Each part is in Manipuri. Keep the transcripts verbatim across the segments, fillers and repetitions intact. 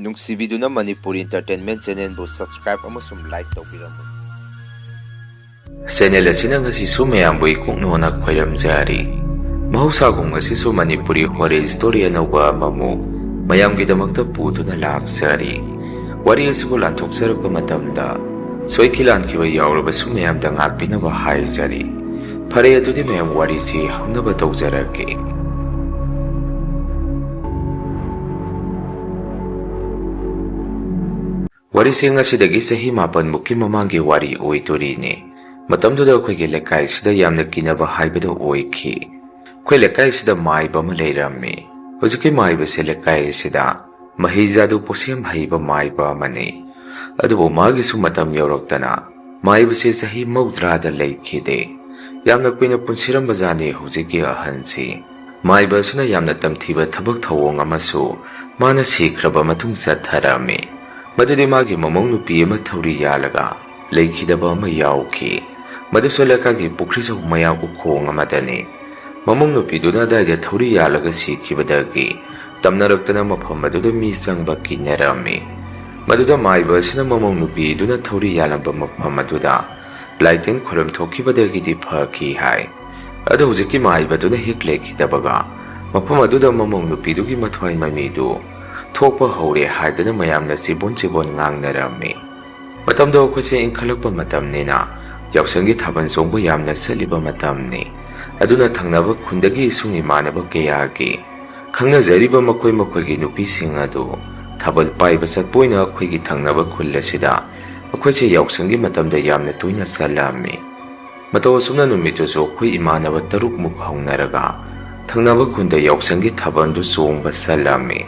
ꯅꯨꯡꯁꯤꯕꯤꯗꯨꯅ ꯃꯅꯤꯄꯨꯔꯤ Entertainment Channelꯕꯨ subscribe ꯑꯃꯁꯨꯡ like ꯇꯧꯕꯤꯔꯝꯃꯨ꯫ Channel ꯑꯁꯤꯅ ꯉꯁꯤꯁꯨ ꯃꯌꯥꯝꯕꯨ ꯏꯀꯨꯛꯅꯣꯅ ꯈꯣꯏꯔꯝꯖꯔꯤ꯫ ꯃꯍꯧꯁꯥꯒꯨꯝ ꯉꯁꯤꯁꯨ ꯃꯅꯤꯄꯨꯔꯤ ꯋꯥꯔꯤ story ꯑꯅꯧꯕ ꯑꯃꯃꯨꯛ ꯃꯌꯥꯝꯒꯤꯗꯃꯛꯇ ꯄꯨꯗꯨꯅ ꯂꯥꯛꯆꯔꯤ꯫ ꯋꯥꯔꯤ ꯑꯁꯤꯕꯨ ꯂꯥꯟꯊꯣꯛꯆꯔꯛꯄ ꯃꯇꯝꯗ ꯁꯣꯏꯈꯤ ꯂꯥꯟꯈꯤꯕ ꯌꯥꯎꯔꯕꯁꯨ ꯃꯌꯥꯝꯗ ꯉꯥꯛꯄꯤꯅꯕ ꯍꯥꯏꯖꯔꯤ꯫ ꯐꯔꯦ, ꯑꯗꯨꯗꯤ ꯃꯌꯥꯝ ꯋꯥꯔꯤꯁꯤ ꯍꯧꯅꯕ ꯇꯧꯖꯔꯛꯀꯦ꯫ ꯋꯥꯔꯤꯁꯤ ꯉꯁꯤꯗꯒꯤ ꯆꯍꯤ ꯃꯥꯄꯟꯃꯨꯛꯀꯤ ꯃꯃꯥꯡꯒꯤ ꯋꯥꯔꯤ ꯑꯣꯏꯗꯣꯔꯤꯅꯦ꯫ ꯃꯇꯝꯗꯨꯗ ꯑꯩꯈꯣꯏꯒꯤ ꯂꯩꯀꯥꯏꯁꯤꯗ ꯌꯥꯝꯅ ꯀꯤꯅꯕ ꯍꯥꯏꯕꯗꯨ ꯑꯣꯏꯈꯤ꯫ ꯑꯩꯈꯣꯏ ꯂꯩꯀꯥꯏꯁꯤꯗ ꯃꯥꯏꯕ ꯑꯃ ꯂꯩꯔꯝꯃꯤ꯫ ꯍꯧꯖꯤꯛꯀꯤ ꯃꯥꯏꯕꯁꯦ ꯂꯩꯀꯥꯏ ꯑꯁꯤꯗ ꯃꯍꯩ ꯖꯥꯗꯨ ꯄꯣꯠꯁꯦꯝ ꯍꯩꯕ ꯃꯥꯏꯕ ꯑꯃꯅꯤ꯫ ꯑꯗꯨꯕꯨ ꯃꯥꯒꯤꯁꯨ ꯃꯇꯝ ꯌꯧꯔꯛꯇꯅ ꯃꯥꯏꯕꯁꯦ ꯆꯍꯤ ꯃꯧꯗ꯭ꯔꯥꯗ ꯂꯩꯈꯤꯗꯦ꯫ ꯌꯥꯝꯅ ꯀꯨꯏꯅ ꯄꯨꯟꯁꯤꯔꯝꯕ ꯖꯥꯠꯅꯤ ꯍꯧꯖꯤꯛꯀꯤ ꯑꯍꯟꯁꯤ꯫ ꯃꯥꯏꯕ ꯑꯁꯤꯅ ꯌꯥꯝꯅ ꯇꯝꯊꯤꯕ ꯊꯕꯛ ꯊꯧꯑꯣꯡ ꯑꯃꯁꯨ ꯃꯥꯅ ꯁꯤꯈ꯭ꯔꯕ ꯃꯇꯨꯡ ꯆꯠꯊꯔꯝꯃꯤ꯫ ꯃꯗꯨꯗꯤ ꯃꯥꯒꯤ ꯃꯃꯧ ꯅꯨꯄꯤ ꯑꯃ ꯊꯧꯔꯤ ꯌꯥꯜꯂꯒ ꯂꯩꯈꯤꯗꯕ ꯑꯃ ꯌꯥꯎꯈꯤ꯫ ꯃꯗꯨꯁꯨ ꯂꯩꯀꯥꯏꯒꯤ ꯄꯨꯈ꯭ꯔꯤ ꯆꯧ ꯃꯌꯥ ꯎꯈꯣꯡ ꯑꯃꯗꯅꯤ꯫ ꯃꯃꯧ ꯅꯨꯄꯤꯗꯨꯅ ꯑꯗꯥꯏꯗ ꯊꯧꯔꯤ ꯌꯥꯜꯂꯒ ꯁꯤꯈꯤꯕꯗꯒꯤ ꯇꯝꯅꯔꯛꯇꯅ ꯃꯐꯝ ꯑꯗꯨꯗ ꯃꯤ ꯆꯪꯕ ꯀꯤꯅꯔꯝꯃꯤ꯫ ꯃꯗꯨꯗ ꯃꯥꯏꯕ ꯑꯁꯤꯅ ꯃꯃꯧ ꯅꯨꯄꯤꯗꯨꯅ ꯊꯧꯔꯤ ꯌꯥꯜꯂꯝꯕ ꯃꯐꯝ ꯑꯗꯨꯗ ꯂꯥꯏꯇꯤꯟ ꯈꯣꯏꯔꯝ ꯊꯣꯛꯈꯤꯕꯗꯒꯤꯗꯤ ꯐꯈꯤ ꯍꯥꯏ꯫ ꯑꯗꯣ ꯍꯧꯖꯤꯛꯀꯤ ꯃꯥꯏꯕꯗꯨꯅ ꯍꯦꯛ ꯂꯩꯈꯤꯗꯕꯒ ꯃꯐꯝ ꯑꯗꯨꯗ ꯃꯃꯧ ꯅꯨꯄꯤꯗꯨꯒꯤ ꯃꯊ꯭ꯋꯥꯏ ꯃꯃꯤꯗꯨ ꯊꯣꯛꯄ ꯍꯧꯔꯦ ꯍꯥꯏꯗꯅ ꯃꯌꯥꯝꯅ ꯆꯤꯕꯣꯟ ꯆꯤꯕꯣꯟ ꯉꯥꯡꯅꯔꯝꯃꯤ꯫ ꯃꯇꯝꯗꯣ ꯑꯩꯈꯣꯏꯁꯦ ꯏꯟꯈꯠꯂꯛꯄ ꯃꯇꯝꯅꯤꯅ ꯌꯥꯎꯁꯪꯒꯤ ꯊꯥꯕꯜ ꯆꯣꯡꯕ ꯌꯥꯝꯅ ꯆꯠꯂꯤꯕ ꯃꯇꯝꯅꯤ꯫ ꯑꯗꯨꯅ ꯊꯪꯅꯕ ꯈꯨꯟꯗꯒꯤ ꯏꯁꯨꯡ ꯏꯃꯥꯟꯅꯕ ꯀꯌꯥꯒꯤ ꯈꯪꯅꯖꯔꯤꯕ ꯃꯈꯣꯏ ꯃꯈꯣꯏꯒꯤ ꯅꯨꯄꯤꯁꯤꯡ ꯑꯗꯨ ꯊꯥꯕꯜ ꯄꯥꯏꯕ ꯆꯠꯄ ꯑꯣꯏꯅ ꯑꯩꯈꯣꯏꯒꯤ ꯊꯪꯅꯕ ꯈꯨꯜ ꯑꯁꯤꯗ ꯑꯩꯈꯣꯏꯁꯦ ꯌꯥꯎꯁꯪꯒꯤ ꯃꯇꯝꯗ ꯌꯥꯝꯅ ꯇꯣꯏꯅ ꯆꯠꯂꯝꯃꯤ꯫ ꯃꯇꯧ ꯑꯁꯨꯝꯅ ꯅꯨꯃꯤꯠꯇꯨꯁꯨ ꯑꯩꯈꯣꯏ ꯏꯃꯥꯟꯅꯕ ꯇꯔꯨꯛꯃꯨꯛ ꯍꯧꯅꯔꯒ ꯊꯪꯅꯕ ꯈꯨꯟꯗ ꯌꯥꯎꯁꯪꯒꯤ ꯊꯥꯕꯜꯗꯨ ꯆꯣꯡꯕ ꯆꯠꯂꯝꯃꯤ꯫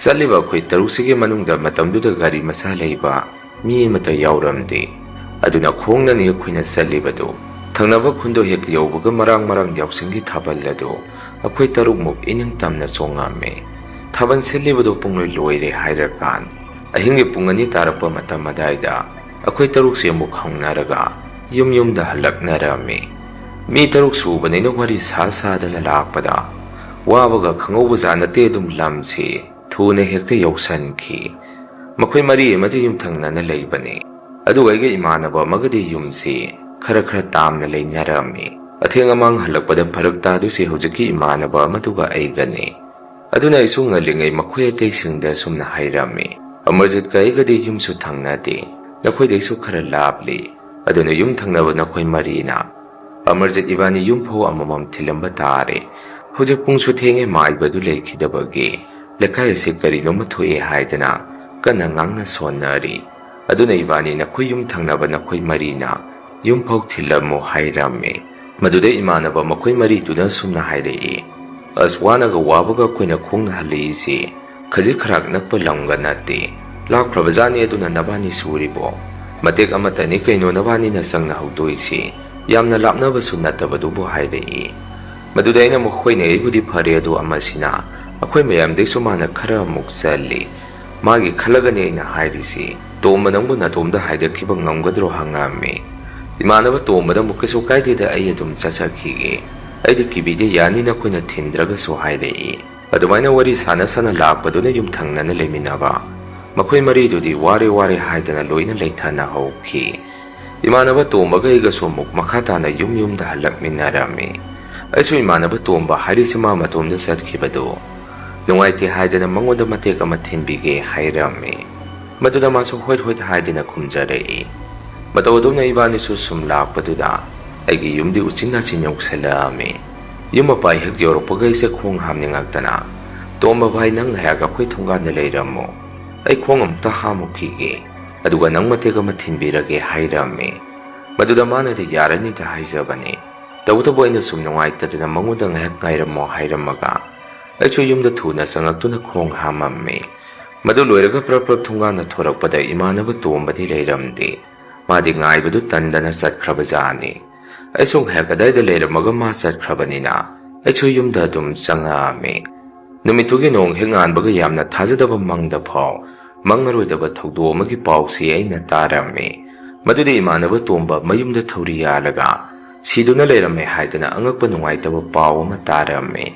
ꯆꯠꯂꯤꯕ ꯑꯩꯈꯣꯏ ꯇꯔꯨꯛꯁꯤꯒꯤ ꯃꯅꯨꯡꯗ ꯃꯇꯝꯗꯨꯗ ꯒꯥꯔꯤ ꯃꯆꯥ ꯂꯩꯕ ꯃꯤ ꯑꯃꯠꯇ ꯌꯥꯎꯔꯝꯗꯦ꯫ ꯑꯗꯨꯅ ꯈꯣꯡꯅꯅꯤ ꯑꯩꯈꯣꯏꯅ ꯆꯠꯂꯤꯕꯗꯨ꯫ ꯊꯪꯅꯕ ꯈꯨꯟꯗꯣ ꯍꯦꯛ ꯌꯧꯕꯒ ꯃꯔꯥꯡ ꯃꯔꯥꯡ ꯌꯥꯎꯁꯪꯒꯤ ꯊꯥꯕꯜ ꯑꯗꯨ ꯑꯩꯈꯣꯏ ꯇꯔꯨꯛꯃꯨꯛ ꯏꯅꯤꯡ ꯇꯝꯅ ꯆꯣꯡꯉꯝꯃꯤ꯫ ꯊꯥꯕꯜ ꯁꯤꯜꯂꯤꯕꯗꯨ ꯄꯨꯡꯂꯣꯏ ꯂꯣꯏꯔꯦ ꯍꯥꯏꯔꯀꯥꯟ ꯑꯍꯤꯡꯒꯤ ꯄꯨꯡ ꯑꯅꯤ ꯇꯥꯔꯛꯄ ꯃꯇꯝ ꯑꯗꯥꯏꯗ ꯑꯩꯈꯣꯏ ꯇꯔꯨꯛꯁꯦ ꯑꯃꯨꯛ ꯍꯧꯅꯔꯒ ꯌꯨꯝ ꯌꯨꯝꯗ ꯍꯜꯂꯛꯅꯔꯝꯃꯤ꯫ ꯃꯤ ꯇꯔꯨꯛ ꯁꯨꯕꯅꯤꯅ ꯋꯥꯔꯤ ꯁꯥ ꯁꯥꯗꯅ ꯂꯥꯛꯄꯗ ꯋꯥꯕꯒ ꯈꯪꯍꯧꯕꯖꯥꯠ ꯅꯠꯇꯦ꯫ ꯑꯗꯨꯝ ꯂꯝꯁꯤ ꯊꯨꯅ ꯍꯦꯛꯇ ꯌꯧꯁꯟꯈꯤ꯫ ꯃꯈꯣꯏ ꯃꯔꯤ ꯑꯃꯗꯤ ꯌꯨꯝꯊꯪꯅꯅ ꯂꯩꯕꯅꯤ꯫ ꯑꯗꯨꯒ ꯑꯩꯒ ꯏꯃꯥꯟꯅꯕ ꯑꯃꯒꯗꯤ ꯌꯨꯝꯁꯤ ꯈꯔ ꯈꯔ ꯇꯥꯝꯅ ꯂꯩꯅꯔꯝꯃꯤ꯫ ꯑꯊꯦꯡ ꯑꯃꯥꯡ ꯍꯜꯂꯛꯄꯗ ꯐꯔꯛ ꯇꯥꯗꯣꯏꯁꯤ ꯍꯧꯖꯤꯛꯀꯤ ꯏꯃꯥꯟꯅꯕ ꯑꯃꯗꯨꯒ ꯑꯩꯒꯅꯤ꯫ ꯑꯗꯨꯅ ꯑꯩꯁꯨ ꯉꯜꯂꯤꯉꯩ ꯃꯈꯣꯏ ꯑꯇꯩꯁꯤꯡꯗ ꯑꯁꯨꯝꯅ ꯍꯥꯏꯔꯝꯃꯤ, "ꯑꯃꯔꯖꯤꯠꯀ ꯑꯩꯒꯗꯤ ꯌꯨꯝꯁꯨ ꯊꯪꯅꯗꯦ, ꯅꯈꯣꯏꯗꯩꯁꯨ ꯈꯔ ꯂꯥꯞꯂꯤ꯫ ꯑꯗꯨꯅ ꯌꯨꯝ ꯊꯪꯅꯕ ꯅꯈꯣꯏ ꯃꯔꯤꯅ ꯑꯃꯔꯖꯤꯠ ꯏꯕꯥꯅꯤ ꯌꯨꯝ ꯐꯥꯎ ꯑꯃꯃꯝ ꯊꯤꯜꯂꯝꯕ ꯇꯥꯔꯦ꯫ ꯍꯧꯖꯤꯛ ꯄꯨꯡꯁꯨ ꯊꯦꯡꯉꯦ, ꯃꯥꯏꯕꯗꯨ ꯂꯩꯈꯤꯗꯕꯒꯤ ꯂꯩꯀꯥꯏ ꯑꯁꯤ ꯀꯔꯤꯅꯣꯃ ꯊꯣꯛꯑꯦ ꯍꯥꯏꯗꯅ ꯀꯟꯅ ꯉꯥꯡꯅ ꯁꯣꯟꯅꯔꯤ꯫ ꯑꯗꯨꯅ ꯏꯕꯥꯅꯤ ꯅꯈꯣꯏ ꯌꯨꯝ ꯊꯪꯅꯕ ꯅꯈꯣꯏ ꯃꯔꯤꯅ ꯌꯨꯝ ꯐꯥꯎ ꯊꯤꯜꯂꯝꯃꯨ" ꯍꯥꯏꯔꯝꯃꯤ꯫ ꯃꯗꯨꯗ ꯏꯃꯥꯟꯅꯕ ꯃꯈꯣꯏ ꯃꯔꯤꯗꯨꯅ ꯑꯁꯨꯝꯅ ꯍꯥꯏꯔꯛꯏ, "ꯑꯁ, ꯋꯥꯅꯒ ꯋꯥꯕꯒ ꯑꯩꯈꯣꯏꯅ ꯈꯣꯡꯅ ꯍꯜꯂꯛꯏꯁꯤ ꯈꯖꯤꯛ ꯈꯔꯥꯛ ꯅꯛꯄ ꯂꯝꯒ ꯅꯠꯇꯦ꯫ ꯂꯥꯞꯈ꯭ꯔꯕꯖꯥꯠꯅꯤ, ꯑꯗꯨꯅ ꯅꯕꯥꯅꯤ ꯁꯨꯔꯤꯕꯣ? ꯃꯇꯦꯛ ꯑꯃꯇꯅꯤ ꯀꯩꯅꯣ ꯅꯕꯥꯅꯤꯅ ꯆꯪꯅꯍꯧꯗꯣꯏꯁꯤ, ꯌꯥꯝꯅ ꯂꯥꯞꯅꯕꯁꯨ ꯅꯠꯇꯕꯗꯨꯕꯨ" ꯍꯥꯏꯔꯛꯏ꯫ ꯃꯗꯨꯗ ꯑꯩꯅ ꯃꯈꯣꯏꯅ ꯑꯩꯕꯨꯗꯤ ꯐꯔꯦ, ꯑꯗꯨ ꯑꯃꯁꯤꯅ ꯑꯩꯈꯣꯏ ꯃꯌꯥꯝꯗꯩꯁꯨ ꯃꯥꯅ ꯈꯔ ꯑꯃꯨꯛ ꯆꯜꯂꯤ꯫ ꯃꯥꯒꯤ ꯈꯜꯂꯒꯅꯤ ꯑꯩꯅ ꯍꯥꯏꯔꯤꯁꯤ꯫ "ꯇꯣꯝꯕ, ꯅꯪꯕꯨ ꯅꯇꯣꯝꯗ ꯍꯥꯏꯒꯠꯈꯤꯕ ꯉꯝꯒꯗ꯭ꯔꯣ?" ꯍꯪꯉꯛꯑꯝꯃꯤ꯫ ꯏꯃꯥꯟꯅꯕ ꯇꯣꯝꯕꯗ ꯑꯃꯨꯛ, "ꯀꯩꯁꯨ ꯀꯥꯏꯗꯦꯗ, ꯑꯩ ꯑꯗꯨꯝ ꯆꯠꯆꯈꯤꯒꯦ꯫ ꯑꯩꯗꯤ ꯀꯤꯕꯤꯗꯦ, ꯌꯥꯅꯤ, ꯅꯈꯣꯏꯅ ꯊꯤꯟꯗ꯭ꯔꯒꯁꯨ" ꯍꯥꯏꯔꯛꯏ꯫ ꯑꯗꯨꯃꯥꯏꯅ ꯋꯥꯔꯤ ꯁꯥꯟꯅ ꯁꯥꯟꯅ ꯂꯥꯛꯄꯗꯨꯅ ꯌꯨꯝꯊꯪꯅꯅ ꯂꯩꯃꯤꯟꯅꯕ ꯃꯈꯣꯏ ꯃꯔꯤꯗꯨꯗꯤ ꯋꯥꯔꯦ ꯋꯥꯔꯦ ꯍꯥꯏꯗꯅ ꯂꯣꯏꯅ ꯂꯩꯊꯅ ꯍꯧꯈꯤ꯫ ꯏꯃꯥꯟꯅꯕ ꯇꯣꯝꯕꯒ ꯑꯩꯒꯁꯨ ꯑꯃꯨꯛ ꯃꯈꯥ ꯇꯥꯅ ꯌꯨꯝ ꯌꯨꯝꯗ ꯍꯜꯂꯛꯃꯤꯟꯅꯔꯝꯃꯤ꯫ ꯑꯩꯁꯨ ꯏꯃꯥꯟꯅꯕ ꯇꯣꯝꯕ ꯍꯥꯏꯔꯤꯁꯤ ꯃꯥ ꯃꯇꯣꯝꯗ ꯆꯠꯈꯤꯕꯗꯨ ꯅꯨꯡꯉꯥꯏꯇꯦ ꯍꯥꯏꯗꯅ ꯃꯉꯣꯟꯗ ꯃꯇꯦꯛ ꯑꯃ ꯊꯤꯟꯕꯤꯒꯦ ꯍꯥꯏꯔꯝꯃꯤ꯫ ꯃꯗꯨꯗ ꯃꯥꯁꯨ ꯍꯣꯏ ꯍꯣꯏ ꯍꯥꯏꯗꯅ ꯈꯨꯝꯖꯔꯛꯏ꯫ ꯃꯇꯧ ꯑꯗꯨꯝꯅ ꯏꯕꯥꯅꯤꯁꯨ ꯁꯨꯝ ꯂꯥꯛꯄꯗꯨꯗ ꯑꯩꯒꯤ ꯌꯨꯝꯗꯤ ꯎꯆꯤꯟ ꯅꯥꯆꯤꯟ ꯌꯧꯁꯜꯂꯛꯑꯝꯃꯤ꯫ ꯌꯨꯝ ꯃꯄꯥ ꯍꯦꯛ ꯌꯧꯔꯛꯄꯒ ꯑꯩꯁꯦ ꯈꯣꯡ ꯍꯥꯝꯅꯤꯡꯉꯛꯇꯅ, "ꯇꯣꯝꯕ ꯚꯥꯏ, ꯅꯪ ꯉꯥꯏꯍꯥꯛ ꯑꯩꯈꯣꯏ ꯊꯣꯡꯒꯥꯟꯗ ꯂꯩꯔꯝꯃꯣ, ꯑꯩ ꯈꯣꯡ ꯑꯃꯨꯛꯇ ꯍꯥꯝꯃꯨꯈꯤꯒꯦ, ꯑꯗꯨꯒ ꯅꯪ ꯃꯇꯦꯛ ꯑꯃ ꯊꯤꯟꯕꯤꯔꯒꯦ" ꯍꯥꯏꯔꯝꯃꯤ꯫ ꯃꯗꯨꯗ ꯃꯥꯅꯗꯤ ꯌꯥꯔꯅꯤꯗ ꯍꯥꯏꯖꯕꯅꯤ꯫ ꯇꯧꯕꯇꯕꯨ ꯑꯩꯅ ꯁꯨꯝ ꯅꯨꯡꯉꯥꯏꯇꯗꯅ ꯃꯉꯣꯟꯗ ꯉꯥꯏꯍꯥꯛ ꯉꯥꯏꯔꯝꯃꯣ ꯍꯥꯏꯔꯝꯃꯒ ꯑꯩꯁꯨ ꯌꯨꯝꯗ ꯊꯨꯅ ꯆꯪꯉꯛꯇꯨꯅ ꯈꯣꯡ ꯍꯥꯝꯃꯝꯃꯤ꯫ ꯃꯗꯨ ꯂꯣꯏꯔꯒ ꯄ꯭ꯔꯞ ꯄ꯭ꯔꯞ ꯊꯣꯡꯒꯥꯟꯗ ꯊꯣꯔꯛꯄꯗ ꯏꯃꯥꯟꯅꯕ ꯇꯣꯝꯕꯗꯤ ꯂꯩꯔꯝꯗꯦ꯫ ꯃꯥꯗꯤ ꯉꯥꯏꯕꯗꯨ ꯇꯟꯗꯅ ꯆꯠꯈ꯭ꯔꯕꯖꯥꯠꯅꯤ꯫ ꯑꯩꯁꯨ ꯉꯥꯏꯍꯥꯛ ꯑꯗꯥꯏꯗ ꯂꯩꯔꯝꯃꯒ ꯃꯥ ꯆꯠꯈ꯭ꯔꯕꯅꯤꯅ ꯑꯩꯁꯨ ꯌꯨꯝꯗ ꯑꯗꯨꯝ ꯆꯪꯉꯛꯑꯝꯃꯤ꯫ ꯅꯨꯃꯤꯠꯇꯨꯒꯤ ꯅꯣꯡ ꯍꯦꯛ ꯉꯥꯟꯕꯒ ꯌꯥꯝꯅ ꯊꯥꯖꯗꯕ ꯃꯪꯗ ꯐꯥꯎ ꯃꯪꯉꯔꯣꯏꯗꯕ ꯊꯧꯗꯣꯛ ꯑꯃꯒꯤ ꯄꯥꯎꯁꯤ ꯑꯩꯅ ꯇꯥꯔꯝꯃꯤ꯫ ꯃꯗꯨꯗꯤ ꯏꯃꯥꯟꯅꯕ ꯇꯣꯝꯕ ꯃꯌꯨꯝꯗ ꯊꯧꯔꯤ ꯌꯥꯜꯂꯒ ꯁꯤꯗꯨꯅ ꯂꯩꯔꯝꯃꯦ ꯍꯥꯏꯗꯅ ꯑꯉꯛꯄ ꯅꯨꯡꯉꯥꯏꯇꯕ ꯄꯥꯎ ꯑꯃ ꯇꯥꯔꯝꯃꯤ꯫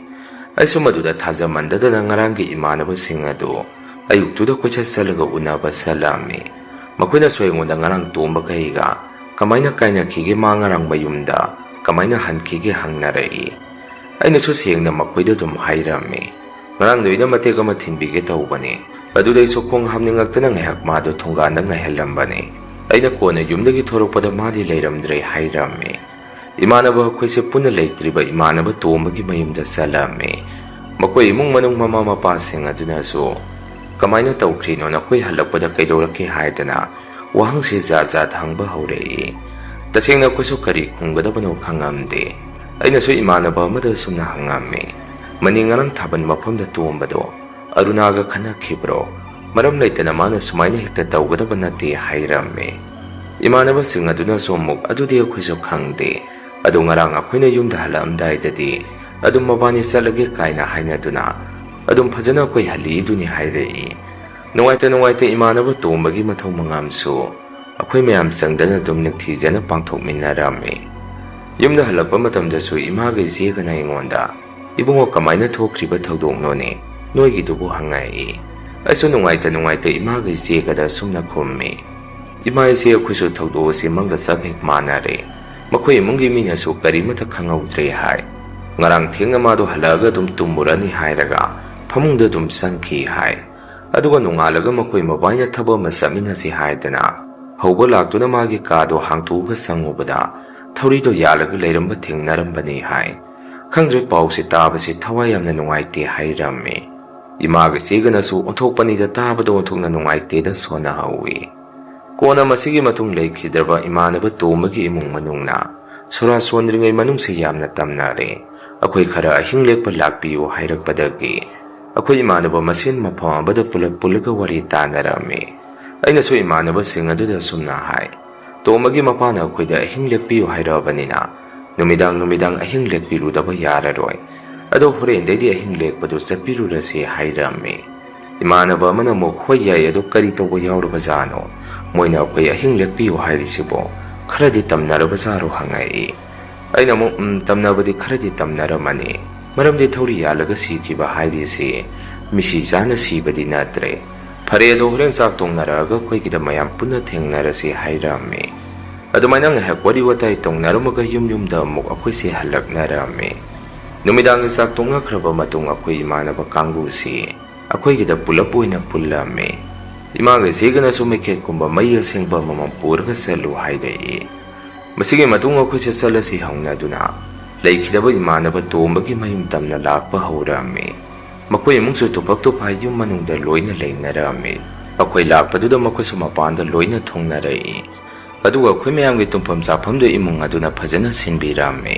ꯑꯩꯁꯨ ꯃꯗꯨꯗ ꯊꯥꯖꯃꯟꯗꯗꯅ ꯉꯔꯥꯡꯒꯤ ꯏꯃꯥꯟꯅꯕꯁꯤꯡ ꯑꯗꯨ ꯑꯌꯨꯛꯇꯨꯗ ꯀꯣꯏꯆꯠ ꯆꯠꯂꯒ ꯎꯅꯕ ꯆꯠꯂꯝꯃꯤ꯫ ꯃꯈꯣꯏꯅꯁꯨ ꯑꯩꯉꯣꯟꯗ ꯉꯔꯥꯡ ꯇꯣꯝꯕꯒ ꯑꯩꯒ ꯀꯃꯥꯏꯅ ꯀꯥꯏꯅꯈꯤꯒꯦ, ꯃꯥ ꯉꯔꯥꯡ ꯃꯌꯨꯝꯗ ꯀꯃꯥꯏꯅ ꯍꯟꯈꯤꯒꯦ ꯍꯪꯅꯔꯛꯏ꯫ ꯑꯩꯅꯁꯨ ꯁꯦꯡꯅ ꯃꯈꯣꯏꯗ ꯑꯗꯨꯝ ꯍꯥꯏꯔꯝꯃꯤ, "ꯉꯔꯥꯡꯗꯣ ꯑꯩꯅ ꯃꯇꯦꯛ ꯑꯃ ꯊꯤꯟꯕꯤꯒꯦ ꯇꯧꯕꯅꯤ, ꯑꯗꯨꯗ ꯑꯩꯁꯨ ꯈꯣꯡ ꯍꯥꯝꯅꯤꯡꯉꯛꯇꯅ ꯉꯥꯏꯍꯥꯛ ꯃꯥꯗꯣ ꯊꯣꯡꯒꯥꯟꯗ ꯉꯥꯏꯍꯜꯂꯝꯕꯅꯤ꯫ ꯑꯩꯅ ꯀꯣꯟꯅ ꯌꯨꯝꯗꯒꯤ ꯊꯣꯔꯛꯄꯗ ꯃꯥꯗꯤ ꯂꯩꯔꯝꯗ꯭ꯔꯦ" ꯍꯥꯏꯔꯝꯃꯤ꯫ ꯏꯃꯥꯟꯅꯕ ꯑꯩꯈꯣꯏꯁꯦ ꯄꯨꯟꯅ ꯂꯩꯇ꯭ꯔꯤꯕ ꯏꯃꯥꯟꯅꯕ ꯇꯣꯝꯕꯒꯤ ꯃꯌꯨꯝꯗ ꯆꯠꯂꯝꯃꯤ꯫ ꯃꯈꯣꯏ ꯏꯃꯨꯡ ꯃꯅꯨꯡ, ꯃꯃꯥ ꯃꯄꯥꯁꯤꯡ ꯑꯗꯨꯅꯁꯨ, "ꯀꯃꯥꯏꯅ ꯇꯧꯈ꯭ꯔꯤꯅꯣ? ꯅꯈꯣꯏ ꯍꯜꯂꯛꯄꯗ ꯀꯩꯗꯧꯔꯛꯀꯦ?" ꯍꯥꯏꯗꯅ ꯋꯥꯍꯪꯁꯤ ꯖꯥꯠ ꯖꯥꯠ ꯍꯪꯕ ꯍꯧꯔꯛꯏ꯫ ꯇꯁꯦꯡꯅ ꯑꯩꯈꯣꯏꯁꯨ ꯀꯔꯤ ꯈꯨꯝꯒꯗꯕꯅꯣ ꯈꯪꯉꯝꯗꯦ꯫ ꯑꯩꯅꯁꯨ ꯏꯃꯥꯟꯅꯕ ꯑꯃꯗ ꯑꯁꯨꯝꯅ ꯍꯪꯉꯝꯃꯤ, "ꯃꯅꯤ ꯉꯔꯥꯡ ꯊꯥꯕꯜ ꯃꯐꯝꯗ ꯇꯣꯝꯕꯗꯣ ꯑꯔꯨꯅꯥꯒ ꯈꯠꯅꯈꯤꯕ꯭ꯔꯣ? ꯃꯔꯝ ꯂꯩꯇꯅ ꯃꯥꯅ ꯁꯨꯃꯥꯏꯅ ꯍꯦꯛꯇ ꯇꯧꯒꯗꯕ ꯅꯠꯇꯦ" ꯍꯥꯏꯔꯝꯃꯤ꯫ ꯏꯃꯥꯟꯅꯕꯁꯤꯡ ꯑꯗꯨꯅꯁꯨ ꯑꯃꯨꯛ, "ꯑꯗꯨꯗꯤ ꯑꯩꯈꯣꯏꯁꯨ ꯈꯪꯗꯦ, ꯑꯗꯣ ꯉꯔꯥꯡ ꯑꯩꯈꯣꯏꯅ ꯌꯨꯝꯗ ꯍꯜꯂꯛꯑꯝꯗꯥꯏꯗꯗꯤ ꯑꯗꯨꯝ ꯃꯕꯥꯅꯤ ꯆꯠꯂꯒꯦ ꯀꯥꯏꯅ ꯍꯥꯏꯅꯗꯨꯅ ꯑꯗꯨꯝ ꯐꯖꯅ ꯑꯩꯈꯣꯏ ꯍꯜꯂꯛꯏꯗꯨꯅꯤ" ꯍꯥꯏꯔꯛꯏ꯫ ꯅꯨꯡꯉꯥꯏꯇ ꯅꯨꯡꯉꯥꯏꯇ ꯏꯃꯥꯟꯅꯕ ꯇꯣꯝꯕꯒꯤ ꯃꯊꯧ ꯃꯉꯥꯝꯁꯨ ꯑꯩꯈꯣꯏ ꯃꯌꯥꯝ ꯆꯪꯗꯅ ꯑꯗꯨꯝ ꯅꯤꯡꯊꯤꯖꯅ ꯄꯥꯡꯊꯣꯛꯃꯤꯟꯅꯔꯝꯃꯤ꯫ ꯌꯨꯝꯗ ꯍꯜꯂꯛꯄ ꯃꯇꯝꯗꯁꯨ ꯏꯃꯥꯒ ꯏꯆꯦꯒꯅ ꯑꯩꯉꯣꯟꯗ, "ꯏꯕꯨꯡꯉꯣ, ꯀꯃꯥꯏꯅ ꯊꯣꯛꯈ꯭ꯔꯤꯕ ꯊꯧꯗꯣꯛꯅꯣꯅꯦ ꯅꯣꯏꯒꯤꯗꯨꯕꯨ?" ꯍꯪꯉꯛꯏ꯫ ꯑꯩꯁꯨ ꯅꯨꯡꯉꯥꯏꯇ ꯅꯨꯡꯉꯥꯏꯇ ꯏꯃꯥꯒ ꯏꯆꯦꯒꯗ ꯁꯨꯝꯅ ꯈꯨꯝꯃꯤ, "ꯏꯃꯥ, ꯏꯆꯦ, ꯑꯩꯈꯣꯏꯁꯨ ꯊꯧꯗꯣꯛ ꯑꯁꯤ ꯃꯪꯒ ꯆꯞ ꯍꯦꯛ ꯃꯥꯟꯅꯔꯦ꯫ ꯃꯈꯣꯏ ꯏꯃꯨꯡꯒꯤ ꯃꯤꯅꯁꯨ ꯀꯔꯤꯃꯠꯇ ꯈꯪꯍꯧꯗ꯭ꯔꯦ ꯍꯥꯏ꯫ ꯉꯔꯥꯡ ꯊꯦꯡꯅ ꯃꯥꯗꯣ ꯍꯜꯂꯛꯑꯒ ꯑꯗꯨꯝ ꯇꯨꯝꯃꯨꯔꯅꯤ ꯍꯥꯏꯔꯒ ꯐꯃꯨꯡꯗ ꯑꯗꯨꯝ ꯆꯪꯈꯤ ꯍꯥꯏ꯫ ꯑꯗꯨꯒ ꯅꯣꯡꯉꯥꯜꯂꯒ ꯃꯈꯣꯏ ꯃꯕꯥꯏꯅ ꯊꯕꯛ ꯑꯃ ꯆꯠꯃꯤꯟꯅꯁꯤ ꯍꯥꯏꯗꯅ ꯍꯧꯕ ꯂꯥꯛꯇꯨꯅ ꯃꯥꯒꯤ ꯀꯥꯗꯣ ꯍꯥꯡꯇꯣꯛꯑꯒ ꯆꯪꯉꯨꯕꯗ ꯊꯧꯔꯤꯗꯣ ꯌꯥꯜꯂꯒ ꯂꯩꯔꯝꯕ ꯊꯦꯡꯅꯔꯝꯕꯅꯤ" ꯍꯥꯏ꯫ ꯈꯪꯗ꯭ꯔꯦ, ꯄꯥꯎꯁꯦ ꯇꯥꯕꯁꯦ ꯊꯋꯥꯏ ꯌꯥꯝꯅ ꯅꯨꯡꯉꯥꯏꯇꯦ ꯍꯥꯏꯔꯝꯃꯤ꯫ ꯏꯃꯥꯒ ꯏꯆꯦꯒꯅꯁꯨ ꯑꯣꯟꯊꯣꯛꯄꯅꯤꯗ, ꯇꯥꯕꯗ ꯑꯣꯟꯊꯣꯛꯅ ꯅꯨꯡꯉꯥꯏꯇꯦꯗ ꯁꯣꯟꯅꯍꯧꯋꯤ꯫ ꯀꯣꯟꯅ ꯃꯁꯤꯒꯤ ꯃꯇꯨꯡ ꯂꯩꯈꯤꯗ꯭ꯔꯕ ꯏꯃꯥꯟꯅꯕ ꯇꯣꯝꯕꯒꯤ ꯏꯃꯨꯡ ꯃꯅꯨꯡꯅ ꯁꯣꯔꯥ ꯁꯣꯟꯗ꯭ꯔꯤꯉꯩ ꯃꯅꯨꯡꯁꯤ ꯌꯥꯝꯅ ꯇꯝꯅꯔꯦ꯫ "ꯑꯩꯈꯣꯏ ꯈꯔ ꯑꯍꯤꯡ ꯂꯦꯛꯄ ꯂꯥꯛꯄꯤꯌꯨ" ꯍꯥꯏꯔꯛꯄꯗꯒꯤ ꯑꯩꯈꯣꯏ ꯏꯃꯥꯟꯅꯕ ꯃꯁꯦꯟ ꯃꯐꯝ ꯑꯃꯗ ꯄꯨꯂꯞ ꯄꯨꯜꯂꯒ ꯋꯥꯔꯤ ꯇꯥꯅꯔꯝꯃꯤ꯫ ꯑꯩꯅꯁꯨ ꯏꯃꯥꯟꯅꯕꯁꯤꯡ ꯑꯗꯨꯗ ꯑꯁꯨꯝꯅ ꯍꯥꯏ, "ꯇꯣꯝꯕꯒꯤ ꯃꯄꯥꯅ ꯑꯩꯈꯣꯏꯗ ꯑꯍꯤꯡ ꯂꯦꯛꯄꯤꯌꯨ ꯍꯥꯏꯔꯛꯑꯕꯅꯤꯅ ꯅꯨꯃꯤꯗꯥꯡ ꯅꯨꯃꯤꯗꯥꯡ ꯑꯍꯤꯡ ꯂꯦꯛꯄꯤꯔꯨꯗꯕ ꯌꯥꯔꯔꯣꯏ꯫ ꯑꯗꯣ ꯍꯣꯔꯦꯟꯗꯩꯗꯤ ꯑꯍꯤꯡ ꯂꯦꯛꯄꯗꯨ ꯆꯠꯄꯤꯔꯨꯔꯁꯤ" ꯍꯥꯏꯔꯝꯃꯤ꯫ ꯏꯃꯥꯟꯅꯕ ꯑꯃꯅ ꯑꯃꯨꯛ, "ꯍꯣꯏ ꯌꯥꯏ, ꯑꯗꯨ ꯀꯔꯤ ꯇꯧꯕ ꯌꯥꯎꯔꯕꯖꯥꯠꯅꯣ? ꯃꯣꯏꯅ ꯑꯩꯈꯣꯏ ꯑꯍꯤꯡ ꯂꯦꯛꯄꯤꯌꯨ ꯍꯥꯏꯔꯤꯁꯤꯕꯣ ꯈꯔꯗꯤ ꯇꯝꯅꯔꯕꯖꯥꯔꯣ?" ꯍꯪꯉꯛꯏ꯫ ꯑꯩꯅ ꯑꯃꯨꯛ, "ꯎꯝ, ꯇꯝꯅꯕꯗꯤ ꯈꯔꯗꯤ ꯇꯝꯅꯔꯝꯃꯅꯤ꯫ ꯃꯔꯝꯗꯤ ꯊꯧꯔꯤ ꯌꯥꯜꯂꯒ ꯁꯤꯈꯤꯕ ꯍꯥꯏꯔꯤꯁꯤ ꯃꯤꯁꯤ ꯆꯥꯅ ꯁꯤꯕꯗꯤ ꯅꯠꯇ꯭ꯔꯦ꯫ "ꯐꯔꯦ, ꯑꯗꯣ ꯍꯣꯔꯦꯟ ꯆꯥꯛ ꯊꯣꯡꯅꯔꯛꯑꯒ ꯑꯩꯈꯣꯏꯒꯤꯗ ꯃꯌꯥꯝ ꯄꯨꯟꯅ ꯊꯦꯡꯅꯔꯁꯤ" ꯍꯥꯏꯔꯝꯃꯤ꯫ ꯑꯗꯨꯃꯥꯏꯅ ꯉꯥꯏꯍꯥꯛ ꯋꯥꯔꯤ ꯋꯥꯇꯥꯏ ꯇꯧꯅꯔꯝꯃꯒ ꯌꯨꯝ ꯌꯨꯝꯗ ꯑꯃꯨꯛ ꯑꯩꯈꯣꯏꯁꯦ ꯍꯜꯂꯛꯅꯔꯝꯃꯤ꯫ ꯅꯨꯃꯤꯗꯥꯡꯒꯤ ꯆꯥꯛ ꯇꯣꯛꯅꯈ꯭ꯔꯕ ꯃꯇꯨꯡ ꯑꯩꯈꯣꯏ ꯏꯃꯥꯟꯅꯕ ꯀꯥꯡꯕꯨꯁꯤ ꯑꯩꯈꯣꯏꯒꯤꯗ ꯄꯨꯂꯞ ꯑꯣꯏꯅ ꯄꯨꯜꯂꯝꯃꯤ꯫ ꯏꯃꯥꯒ ꯏꯆꯦꯒꯅꯁꯨ ꯃꯩꯈꯦꯠꯀꯨꯝꯕ ꯃꯩ ꯑꯁꯦꯡꯕ ꯑꯃꯃꯝ ꯄꯨꯔꯒ ꯆꯠꯂꯨ ꯍꯥꯏꯔꯛꯏ꯫ ꯃꯁꯤꯒꯤ ꯃꯇꯨꯡ ꯑꯩꯈꯣꯏꯁꯦ ꯆꯠꯂꯁꯤ ꯍꯧꯅꯗꯨꯅ ꯂꯩꯈꯤꯗꯕ ꯏꯃꯥꯟꯅꯕ ꯇꯣꯝꯕꯒꯤ ꯃꯌꯨꯝ ꯇꯝꯅ ꯂꯥꯛꯄ ꯍꯧꯔꯛꯑꯝꯃꯤ꯫ ꯃꯈꯣꯏ ꯏꯃꯨꯡꯁꯨ ꯇꯨꯐꯛ ꯇꯨꯐꯥꯏ ꯌꯨꯝ ꯃꯅꯨꯡꯗ ꯂꯣꯏꯅ ꯂꯩꯅꯔꯛꯑꯝꯃꯤ꯫ ꯑꯩꯈꯣꯏ ꯂꯥꯛꯄꯗꯨꯗ ꯃꯈꯣꯏꯁꯨ ꯃꯄꯥꯟꯗ ꯂꯣꯏꯅ ꯊꯨꯡꯅꯔꯛꯏ꯫ ꯑꯗꯨꯒ ꯑꯩꯈꯣꯏ ꯃꯌꯥꯝꯒꯤ ꯇꯨꯝꯐꯝ ꯆꯥꯐꯝꯗꯨ ꯏꯃꯨꯡ ꯑꯗꯨꯅ ꯐꯖꯅ ꯁꯤꯟꯕꯤꯔꯝꯃꯤ꯫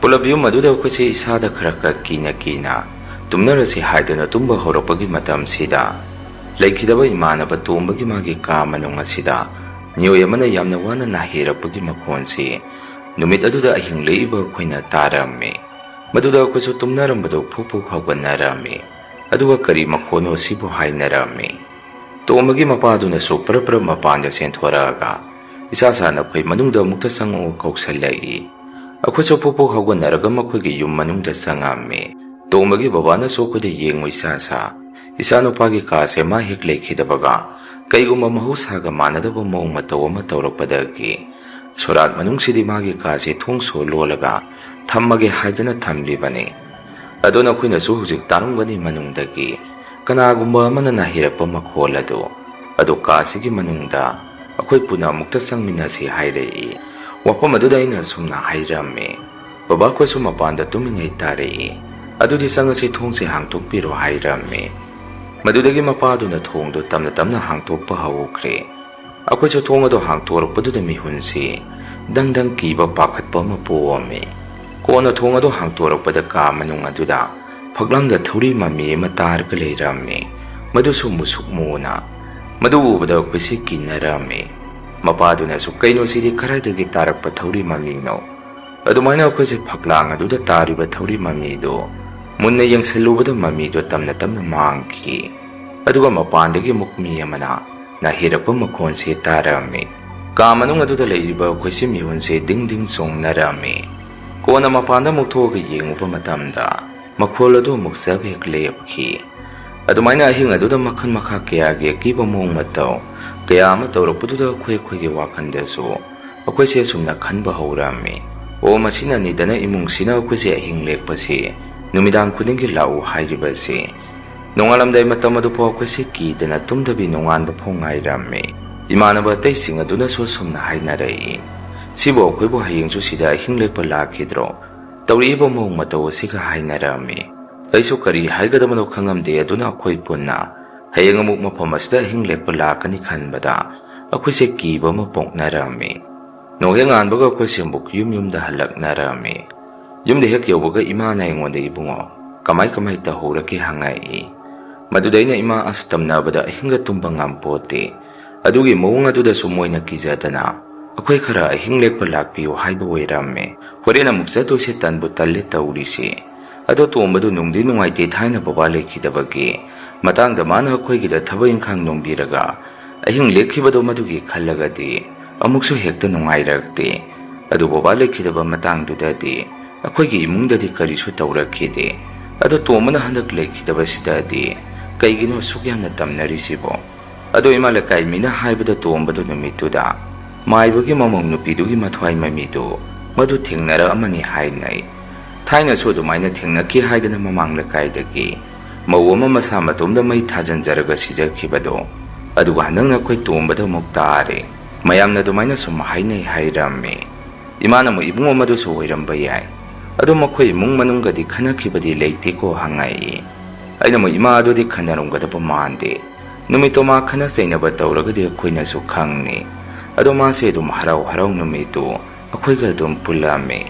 ꯄꯨꯂꯞ ꯌꯨꯝ ꯑꯗꯨꯗ ꯑꯩꯈꯣꯏꯁꯦ ꯏꯁꯥꯗ ꯈꯔ ꯈꯔ ꯀꯤꯅ ꯀꯤꯅ ꯇꯨꯝꯅꯔꯁꯤ ꯍꯥꯏꯗꯨꯅ ꯇꯨꯝꯕ ꯍꯧꯔꯛꯄꯒꯤ ꯃꯇꯝꯁꯤꯗ, ꯂꯩꯈꯤꯗꯕ ꯏꯃꯥꯟꯅꯕ ꯇꯣꯝꯕꯒꯤ ꯃꯥꯒꯤ ꯀꯥ ꯃꯅꯨꯡ ꯑꯁꯤꯗ ꯃꯤꯑꯣꯏ ꯑꯃꯅ ꯌꯥꯝꯅ ꯋꯥꯅ ꯅꯥꯍꯩꯔꯛꯄꯒꯤ ꯃꯈꯣꯟꯁꯤ ꯅꯨꯃꯤꯠ ꯑꯗꯨꯗ ꯑꯍꯤꯡ ꯂꯦꯛꯏꯕ ꯑꯩꯈꯣꯏꯅ ꯇꯥꯔꯝꯃꯤ꯫ ꯃꯗꯨꯗ ꯑꯩꯈꯣꯏꯁꯨ ꯇꯨꯝꯅꯔꯝꯕꯗꯨ ꯐꯨꯛ ꯐꯨꯛ ꯍꯧꯒꯠꯅꯔꯝꯃꯤ꯫ ꯑꯗꯨꯒ "ꯀꯔꯤ ꯃꯈꯣꯟꯅꯣ ꯁꯤꯕꯨ?" ꯍꯥꯏꯅꯔꯝꯃꯤ꯫ ꯇꯣꯝꯕꯒꯤ ꯃꯄꯥꯗꯨꯅꯁꯨ ꯄꯔꯞ ꯄꯔꯞ ꯃꯄꯥꯟꯗ ꯆꯦꯟꯊꯣꯔꯛꯑꯒ ꯏꯁꯥ ꯁꯥꯅ ꯑꯩꯈꯣꯏ ꯃꯅꯨꯡꯗ ꯑꯃꯨꯛꯇ ꯆꯪꯉꯛꯑꯣ ꯀꯧꯁꯜꯂꯛꯏ꯫ ꯑꯩꯈꯣꯏꯁꯨ ꯄꯨꯛ ꯄꯨꯛ ꯍꯧꯒꯠꯅꯔꯒ ꯃꯈꯣꯏꯒꯤ ꯌꯨꯝ ꯃꯅꯨꯡꯗ ꯆꯪꯉꯝꯃꯤ꯫ ꯇꯣꯝꯕꯒꯤ ꯕꯕꯥꯅꯁꯨ ꯑꯩꯈꯣꯏꯗ ꯌꯦꯡꯉꯨ ꯏꯁꯥ ꯁꯥ, ꯏꯆꯥꯅꯨꯄꯥꯒꯤ ꯀꯥꯁꯦ ꯃꯥ ꯍꯦꯛ ꯂꯩꯈꯤꯗꯕꯒ ꯀꯩꯒꯨꯝꯕ ꯃꯍꯧꯁꯥꯒ ꯃꯥꯟꯅꯗꯕ ꯃꯑꯣꯡ ꯃꯇꯧ ꯑꯃ ꯇꯧꯔꯛꯄꯗꯒꯤ ꯁꯣꯔꯥꯠ ꯃꯅꯨꯡꯁꯤꯗꯤ ꯃꯥꯒꯤ ꯀꯥꯁꯦ ꯊꯣꯡꯁꯨ ꯂꯣꯜꯂꯒ ꯊꯝꯃꯒꯦ ꯍꯥꯏꯗꯨꯅ ꯊꯝꯂꯤꯕꯅꯤ꯫ ꯑꯗꯣ ꯅꯈꯣꯏꯅꯁꯨ ꯍꯧꯖꯤꯛ ꯇꯥꯔꯝꯒꯅꯤ ꯃꯅꯨꯡꯗꯒꯤ ꯀꯅꯥꯒꯨꯝꯕ ꯑꯃꯅ ꯅꯥꯍꯩꯔꯛꯄ ꯃꯈꯣꯜ ꯑꯗꯨ꯫ ꯑꯗꯣ ꯀꯥꯁꯤꯒꯤ ꯃꯅꯨꯡꯗ ꯑꯩꯈꯣꯏ ꯄꯨꯟꯅ ꯑꯃꯨꯛꯇ ꯆꯪꯃꯤꯟꯅꯁꯤ ꯍꯥꯏꯔꯛꯏ꯫ ꯋꯥꯐꯝ ꯑꯗꯨꯗ ꯑꯩꯅ ꯑꯁꯨꯝꯅ ꯍꯥꯏꯔꯝꯃꯤ, "ꯕꯕꯥ, ꯑꯩꯈꯣꯏꯁꯨ ꯃꯄꯥꯟꯗ ꯇꯨꯝꯃꯤꯉꯩ ꯇꯥꯔꯛꯏ꯫ ꯑꯗꯨꯗꯤ ꯆꯪꯉꯁꯤ, ꯊꯣꯡꯁꯦ ꯍꯥꯡꯇꯣꯛꯄꯤꯔꯣ" ꯍꯥꯏꯔꯝꯃꯤ꯫ ꯃꯗꯨꯗꯒꯤ ꯃꯄꯥꯗꯨꯅ ꯊꯣꯡꯗꯨ ꯇꯞꯅ ꯇꯞꯅ ꯍꯥꯡꯇꯣꯛꯄ ꯍꯧꯈ꯭ꯔꯦ꯫ ꯑꯩꯈꯣꯏꯁꯨ ꯊꯣꯡ ꯑꯗꯨ ꯍꯥꯡꯇꯣꯔꯛꯄꯗꯨꯗ ꯃꯤꯍꯨꯟꯁꯤ ꯗꯪ ꯗꯪ ꯀꯤꯕ ꯄꯥꯈꯠꯄ ꯑꯃ ꯄꯣꯛꯑꯝꯃꯤ꯫ ꯀꯣꯟꯅ ꯊꯣꯡ ꯑꯗꯨ ꯍꯥꯡꯇꯣꯔꯛꯄꯗ ꯀꯥ ꯃꯅꯨꯡ ꯑꯗꯨꯗ ꯐꯛꯂꯥꯡꯗ ꯊꯧꯔꯤ ꯃꯃꯤ ꯑꯃ ꯇꯥꯔꯒ ꯂꯩꯔꯝꯃꯤ, ꯃꯗꯨꯁꯨ ꯃꯨꯁꯨꯛ ꯃꯨꯅ꯫ ꯃꯗꯨ ꯎꯕꯗ ꯑꯩꯈꯣꯏꯁꯤ ꯀꯤꯅꯔꯝꯃꯤ꯫ ꯃꯄꯥꯗꯨꯅꯁꯨ, "ꯀꯩꯅꯣ ꯁꯤꯗꯤ, ꯀꯗꯥꯏꯗꯒꯤ ꯇꯥꯔꯛꯄ ꯊꯧꯔꯤ ꯃꯃꯤꯅꯣ?" ꯑꯗꯨꯃꯥꯏꯅ ꯑꯩꯈꯣꯏꯁꯦ ꯐꯛꯂꯥꯡ ꯑꯗꯨꯗ ꯇꯥꯔꯤꯕ ꯊꯧꯔꯤ ꯃꯃꯤꯗꯨ ꯃꯨꯟꯅ ꯌꯦꯡꯁꯤꯜꯂꯨꯕꯗ ꯃꯃꯤꯗꯨ ꯇꯞꯅ ꯇꯞꯅ ꯃꯥꯡꯈꯤ꯫ ꯑꯗꯨꯒ ꯃꯄꯥꯟꯗꯒꯤ ꯑꯃꯨꯛ ꯃꯤ ꯑꯃꯅ ꯅꯥꯍꯩꯔꯛꯄ ꯃꯈꯣꯟꯁꯦ ꯇꯥꯔꯝꯃꯤ꯫ ꯀꯥ ꯃꯅꯨꯡ ꯑꯗꯨꯗ ꯂꯩꯔꯤꯕ ꯑꯩꯈꯣꯏꯁꯦ ꯃꯤꯍꯨꯟꯁꯦ ꯗꯤꯡ ꯗꯤꯡ ꯆꯣꯡꯅꯔꯝꯃꯤ꯫ ꯀꯣꯟꯅ ꯃꯄꯥꯟꯗ ꯑꯃꯨꯛ ꯊꯣꯛꯑꯒ ꯌꯦꯡꯉꯨꯕ ꯃꯇꯝꯗ ꯃꯈꯣꯜ ꯑꯗꯨ ꯑꯃꯨꯛ ꯆꯞ ꯍꯦꯛ ꯂꯦꯞꯈꯤ꯫ ꯑꯗꯨꯃꯥꯏꯅ ꯑꯍꯤꯡ ꯑꯗꯨꯗ ꯃꯈꯜ ꯃꯈꯥ ꯀꯌꯥꯒꯤ ꯑꯀꯤꯕ ꯃꯑꯣꯡ ꯃꯇꯧ ꯀꯌꯥ ꯑꯃ ꯇꯧꯔꯛꯄꯗꯨꯗ ꯑꯩꯈꯣꯏ ꯑꯩꯈꯣꯏꯒꯤ ꯋꯥꯈꯜꯗꯁꯨ ꯑꯩꯈꯣꯏꯁꯦ ꯑꯁꯨꯝꯅ ꯈꯟꯕ ꯍꯧꯔꯝꯃꯤ꯫ ꯑꯣ, ꯃꯁꯤꯅꯅꯤꯗꯅ ꯏꯃꯨꯡꯁꯤꯅ ꯑꯩꯈꯣꯏꯁꯦ ꯑꯍꯤꯡ ꯂꯦꯛꯄꯁꯤ ꯅꯨꯃꯤꯗꯥꯡ ꯈꯨꯗꯤꯡꯒꯤ ꯂꯥꯛꯎ ꯍꯥꯏꯔꯤꯕꯁꯤ꯫ ꯅꯣꯡꯉꯥꯜꯂꯝꯗꯥꯏ ꯃꯇꯝ ꯑꯗꯨꯐꯥꯎ ꯑꯩꯈꯣꯏꯁꯦ ꯀꯤꯗꯅ ꯇꯨꯝꯗꯕꯤ ꯅꯣꯡꯉꯥꯟꯕ ꯐꯥꯎ ꯉꯥꯏꯔꯝꯃꯤ꯫ ꯏꯃꯥꯟꯅꯕ ꯑꯇꯩꯁꯤꯡ ꯑꯗꯨꯅꯁꯨ ꯑꯁꯨꯝꯅ ꯍꯥꯏꯅꯔꯛꯏ, "ꯁꯤꯕꯨ ꯑꯩꯈꯣꯏꯕꯨ ꯍꯌꯦꯡꯁꯨ ꯁꯤꯗ ꯑꯍꯤꯡ ꯂꯦꯛꯄ ꯂꯥꯛꯈꯤꯗ꯭ꯔꯣ? ꯇꯧꯔꯛꯏꯕ ꯃꯑꯣꯡ ꯃꯇꯧ ꯑꯁꯤꯒ?" ꯍꯥꯏꯅꯔꯝꯃꯤ꯫ ꯑꯩꯁꯨ ꯀꯔꯤ ꯍꯥꯏꯒꯗꯕꯅꯣ ꯈꯪꯉꯝꯗꯦ꯫ ꯑꯗꯨꯅ ꯑꯩꯈꯣꯏ ꯄꯨꯟꯅ ꯍꯌꯦꯡ ꯑꯃꯨꯛ ꯃꯐꯝ ꯑꯁꯤꯗ ꯑꯍꯤꯡ ꯂꯦꯛꯄ ꯂꯥꯛꯀꯅꯤ ꯈꯟꯕꯗ ꯑꯩꯈꯣꯏꯁꯦ ꯀꯤꯕ ꯑꯃ ꯄꯣꯛꯅꯔꯝꯃꯤ꯫ ꯅꯣꯡꯍꯦꯛ ꯉꯥꯟꯕꯒ ꯑꯩꯈꯣꯏꯁꯦ ꯑꯃꯨꯛ ꯌꯨꯝ ꯌꯨꯝꯗ ꯍꯜꯂꯛꯅꯔꯝꯃꯤ꯫ ꯌꯨꯝꯗ ꯍꯦꯛ ꯌꯧꯕꯒ ꯏꯃꯥꯅ ꯑꯩꯉꯣꯟꯗ, "ꯏꯕꯨꯡꯉꯣ, ꯀꯃꯥꯏ ꯀꯃꯥꯏ ꯇꯧꯍꯧꯔꯒꯦ?" ꯍꯪꯉꯛꯏ꯫ ꯃꯗꯨꯗ ꯑꯩꯅ, "ꯏꯃꯥ, ꯑꯁ, ꯇꯝꯅꯕꯗ ꯑꯍꯤꯡꯒ ꯇꯨꯝꯕ ꯉꯝꯄꯣꯠꯇꯦ꯫ ꯑꯗꯨꯒꯤ ꯃꯑꯣꯡ ꯑꯗꯨꯗꯁꯨ ꯃꯣꯏꯅ ꯀꯤꯖꯗꯅ ꯑꯩꯈꯣꯏ ꯈꯔ ꯑꯍꯤꯡ ꯂꯦꯛꯄ ꯂꯥꯛꯄꯤꯌꯨ ꯍꯥꯏꯕ ꯑꯣꯏꯔꯝꯃꯦ꯫ ꯍꯣꯔꯦꯟ ꯑꯃꯨꯛ ꯆꯠꯇꯣꯏꯁꯦ ꯇꯟꯕꯨ ꯇꯜꯂꯦ ꯇꯧꯔꯤꯁꯦ꯫ ꯑꯗꯣ ꯇꯣꯝꯕꯗꯨ ꯅꯨꯡꯗꯤ ꯅꯨꯡꯉꯥꯏꯇꯦ, ꯊꯥꯏꯅ ꯕꯕꯥ ꯂꯩꯈꯤꯗꯕꯒꯤ ꯃꯇꯥꯡꯗ ꯃꯥꯅ ꯑꯩꯈꯣꯏꯒꯤꯗ ꯊꯕꯛ ꯏꯪꯈꯥꯡ ꯅꯣꯝꯕꯤꯔꯒ ꯑꯍꯤꯡ ꯂꯦꯛꯈꯤꯕꯗꯣ ꯃꯗꯨꯒꯤ ꯈꯜꯂꯒꯗꯤ ꯑꯃꯨꯛꯁꯨ ꯍꯦꯛꯇ ꯅꯨꯡꯉꯥꯏꯔꯛꯇꯦ꯫ ꯑꯗꯨ ꯕꯕꯥ ꯂꯩꯈꯤꯗꯕ ꯃꯇꯥꯡꯗꯨꯗꯗꯤ ꯑꯩꯈꯣꯏꯒꯤ ꯏꯃꯨꯡꯗꯗꯤ ꯀꯔꯤꯁꯨ ꯇꯧꯔꯛꯈꯤꯗꯦ꯫ ꯑꯗꯣ ꯇꯣꯝꯕꯅ ꯍꯟꯗꯛ ꯂꯩꯈꯤꯗꯕꯁꯤꯗꯗꯤ ꯀꯩꯒꯤꯅꯣ ꯑꯁꯨꯛ ꯌꯥꯝꯅ ꯇꯝꯅꯔꯤꯁꯤꯕꯣ?" ꯑꯗꯣ ꯏꯃꯥ ꯂꯩꯀꯥꯏ ꯃꯤꯅ ꯍꯥꯏꯕꯗ ꯇꯣꯝꯕꯗꯨ ꯅꯨꯃꯤꯠꯇꯨꯗ ꯃꯥꯏꯕꯒꯤ ꯃꯃꯧ ꯅꯨꯄꯤꯗꯨꯒꯤ ꯃꯊ꯭ꯋꯥꯏ ꯃꯃꯤꯗꯨ ꯃꯗꯨ ꯊꯦꯡꯅꯔꯛꯑꯃꯅꯤ ꯍꯥꯏꯅꯩ꯫ ꯊꯥꯏꯅꯁꯨ ꯑꯗꯨꯃꯥꯏꯅ ꯊꯦꯡꯅꯈꯤ ꯍꯥꯏꯗꯅ ꯃꯃꯥꯡ ꯂꯩꯀꯥꯏꯗꯒꯤ ꯃꯧ ꯑꯃ ꯃꯁꯥ ꯃꯇꯣꯝꯗ ꯃꯩ ꯊꯥꯖꯤꯟꯖꯔꯒ ꯁꯤꯖꯈꯤꯕꯗꯣ, ꯑꯗꯨꯒ ꯍꯟꯗꯛꯅ ꯑꯩꯈꯣꯏ ꯇꯣꯝꯕꯗ ꯑꯃꯨꯛ ꯇꯥꯔꯦ꯫ ꯃꯌꯥꯝꯅ ꯑꯗꯨꯃꯥꯏꯅ ꯁꯨꯝ ꯍꯥꯏꯅꯩ ꯍꯥꯏꯔꯝꯃꯤ꯫ ꯏꯃꯥꯅ ꯑꯃꯨꯛ, "ꯏꯕꯨꯡꯉꯣ, ꯃꯗꯨꯁꯨ ꯑꯣꯏꯔꯝꯕ ꯌꯥꯏ꯫ ꯑꯗꯣ ꯃꯈꯣꯏ ꯏꯃꯨꯡ ꯃꯅꯨꯡꯒꯗꯤ ꯈꯟꯅꯈꯤꯕꯗꯤ ꯂꯩꯇꯦꯀꯣ?" ꯍꯪꯉꯛꯏ꯫ ꯑꯩꯅ ꯑꯃꯨꯛ, "ꯏꯃꯥ, ꯑꯗꯨꯗꯤ ꯈꯟꯅꯔꯝꯒꯗꯕ ꯃꯥꯟꯗꯦ꯫ ꯅꯨꯃꯤꯠꯇꯣ ꯃꯥ ꯈꯟꯅ ꯆꯩꯅꯕ ꯇꯧꯔꯒꯗꯤ ꯑꯩꯈꯣꯏꯅꯁꯨ ꯈꯪꯅꯤ꯫ ꯑꯗꯣ ꯃꯥꯁꯦ ꯑꯗꯨꯝ ꯍꯔꯥꯎ ꯍꯔꯥꯎ ꯅꯨꯃꯤꯠꯇꯨ ꯑꯩꯈꯣꯏꯒ ꯑꯗꯨꯝ ꯄꯨꯜꯂꯝꯃꯤ꯫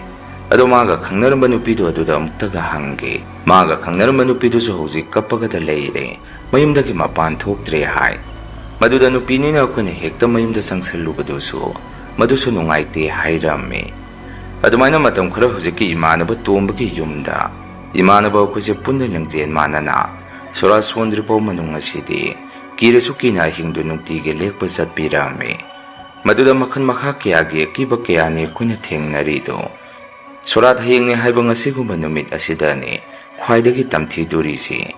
ꯑꯗꯣ ꯃꯥꯒ ꯈꯪꯅꯔꯝꯕ ꯅꯨꯄꯤꯗꯣ ꯑꯗꯨꯗ ꯑꯃꯨꯛꯇꯒ ꯍꯪꯒꯦ꯫ ꯃꯥꯒ ꯈꯪꯅꯔꯝꯕ ꯅꯨꯄꯤꯗꯨꯁꯨ ꯍꯧꯖꯤꯛ ꯀꯞꯄꯒꯗ ꯂꯩꯔꯦ꯫ ꯃꯌꯨꯝꯗꯒꯤ ꯃꯄꯥꯟ ꯊꯣꯛꯇ꯭ꯔꯦ ꯍꯥꯏ꯫ ꯃꯗꯨꯗ ꯅꯨꯄꯤꯅꯤꯅ ꯑꯩꯈꯣꯏꯅ ꯍꯦꯛꯇ ꯃꯌꯨꯝꯗ ꯆꯪꯁꯜꯂꯨꯕꯗꯨꯁꯨ ꯃꯗꯨꯁꯨ ꯅꯨꯡꯉꯥꯏꯇꯦ" ꯍꯥꯏꯔꯝꯃꯤ꯫ ꯑꯗꯨꯃꯥꯏꯅ ꯃꯇꯝ ꯈꯔ ꯍꯧꯖꯤꯛꯀꯤ ꯏꯃꯥꯟꯅꯕ ꯇꯣꯝꯕꯒꯤ ꯌꯨꯝꯗ ꯏꯃꯥꯟꯅꯕ ꯑꯩꯈꯣꯏꯁꯦ ꯄꯨꯟꯅ ꯂꯤꯡꯖꯦꯜ ꯃꯥꯟꯅꯅ ꯁꯣꯔꯥ ꯁꯣꯟꯗ꯭ꯔꯤꯐꯥꯎ ꯃꯅꯨꯡ ꯑꯁꯤꯗꯤ ꯀꯤꯔꯁꯨ ꯀꯤꯅ ꯑꯍꯤꯡꯗꯨ ꯅꯨꯡꯇꯤꯒꯤ ꯂꯦꯛꯄ ꯆꯠꯄꯤꯔꯝꯃꯤ꯫ ꯃꯗꯨꯗ ꯃꯈꯜ ꯃꯈꯥ ꯀꯌꯥꯒꯤ ꯑꯀꯤꯕ ꯀꯌꯥꯅꯤ ꯑꯩꯈꯣꯏꯅ ꯊꯦꯡꯅꯔꯤꯗꯣ꯫ ꯁꯣꯔꯥꯠ ꯍꯌꯦꯡꯅꯤ ꯍꯥꯏꯕ ꯉꯁꯤꯒꯨꯝꯕ ꯅꯨꯃꯤꯠ ꯑꯁꯤꯗꯅꯤ ꯈ꯭ꯋꯥꯏꯗꯒꯤ ꯇꯝꯊꯤꯗꯣꯔꯤꯁꯤ꯫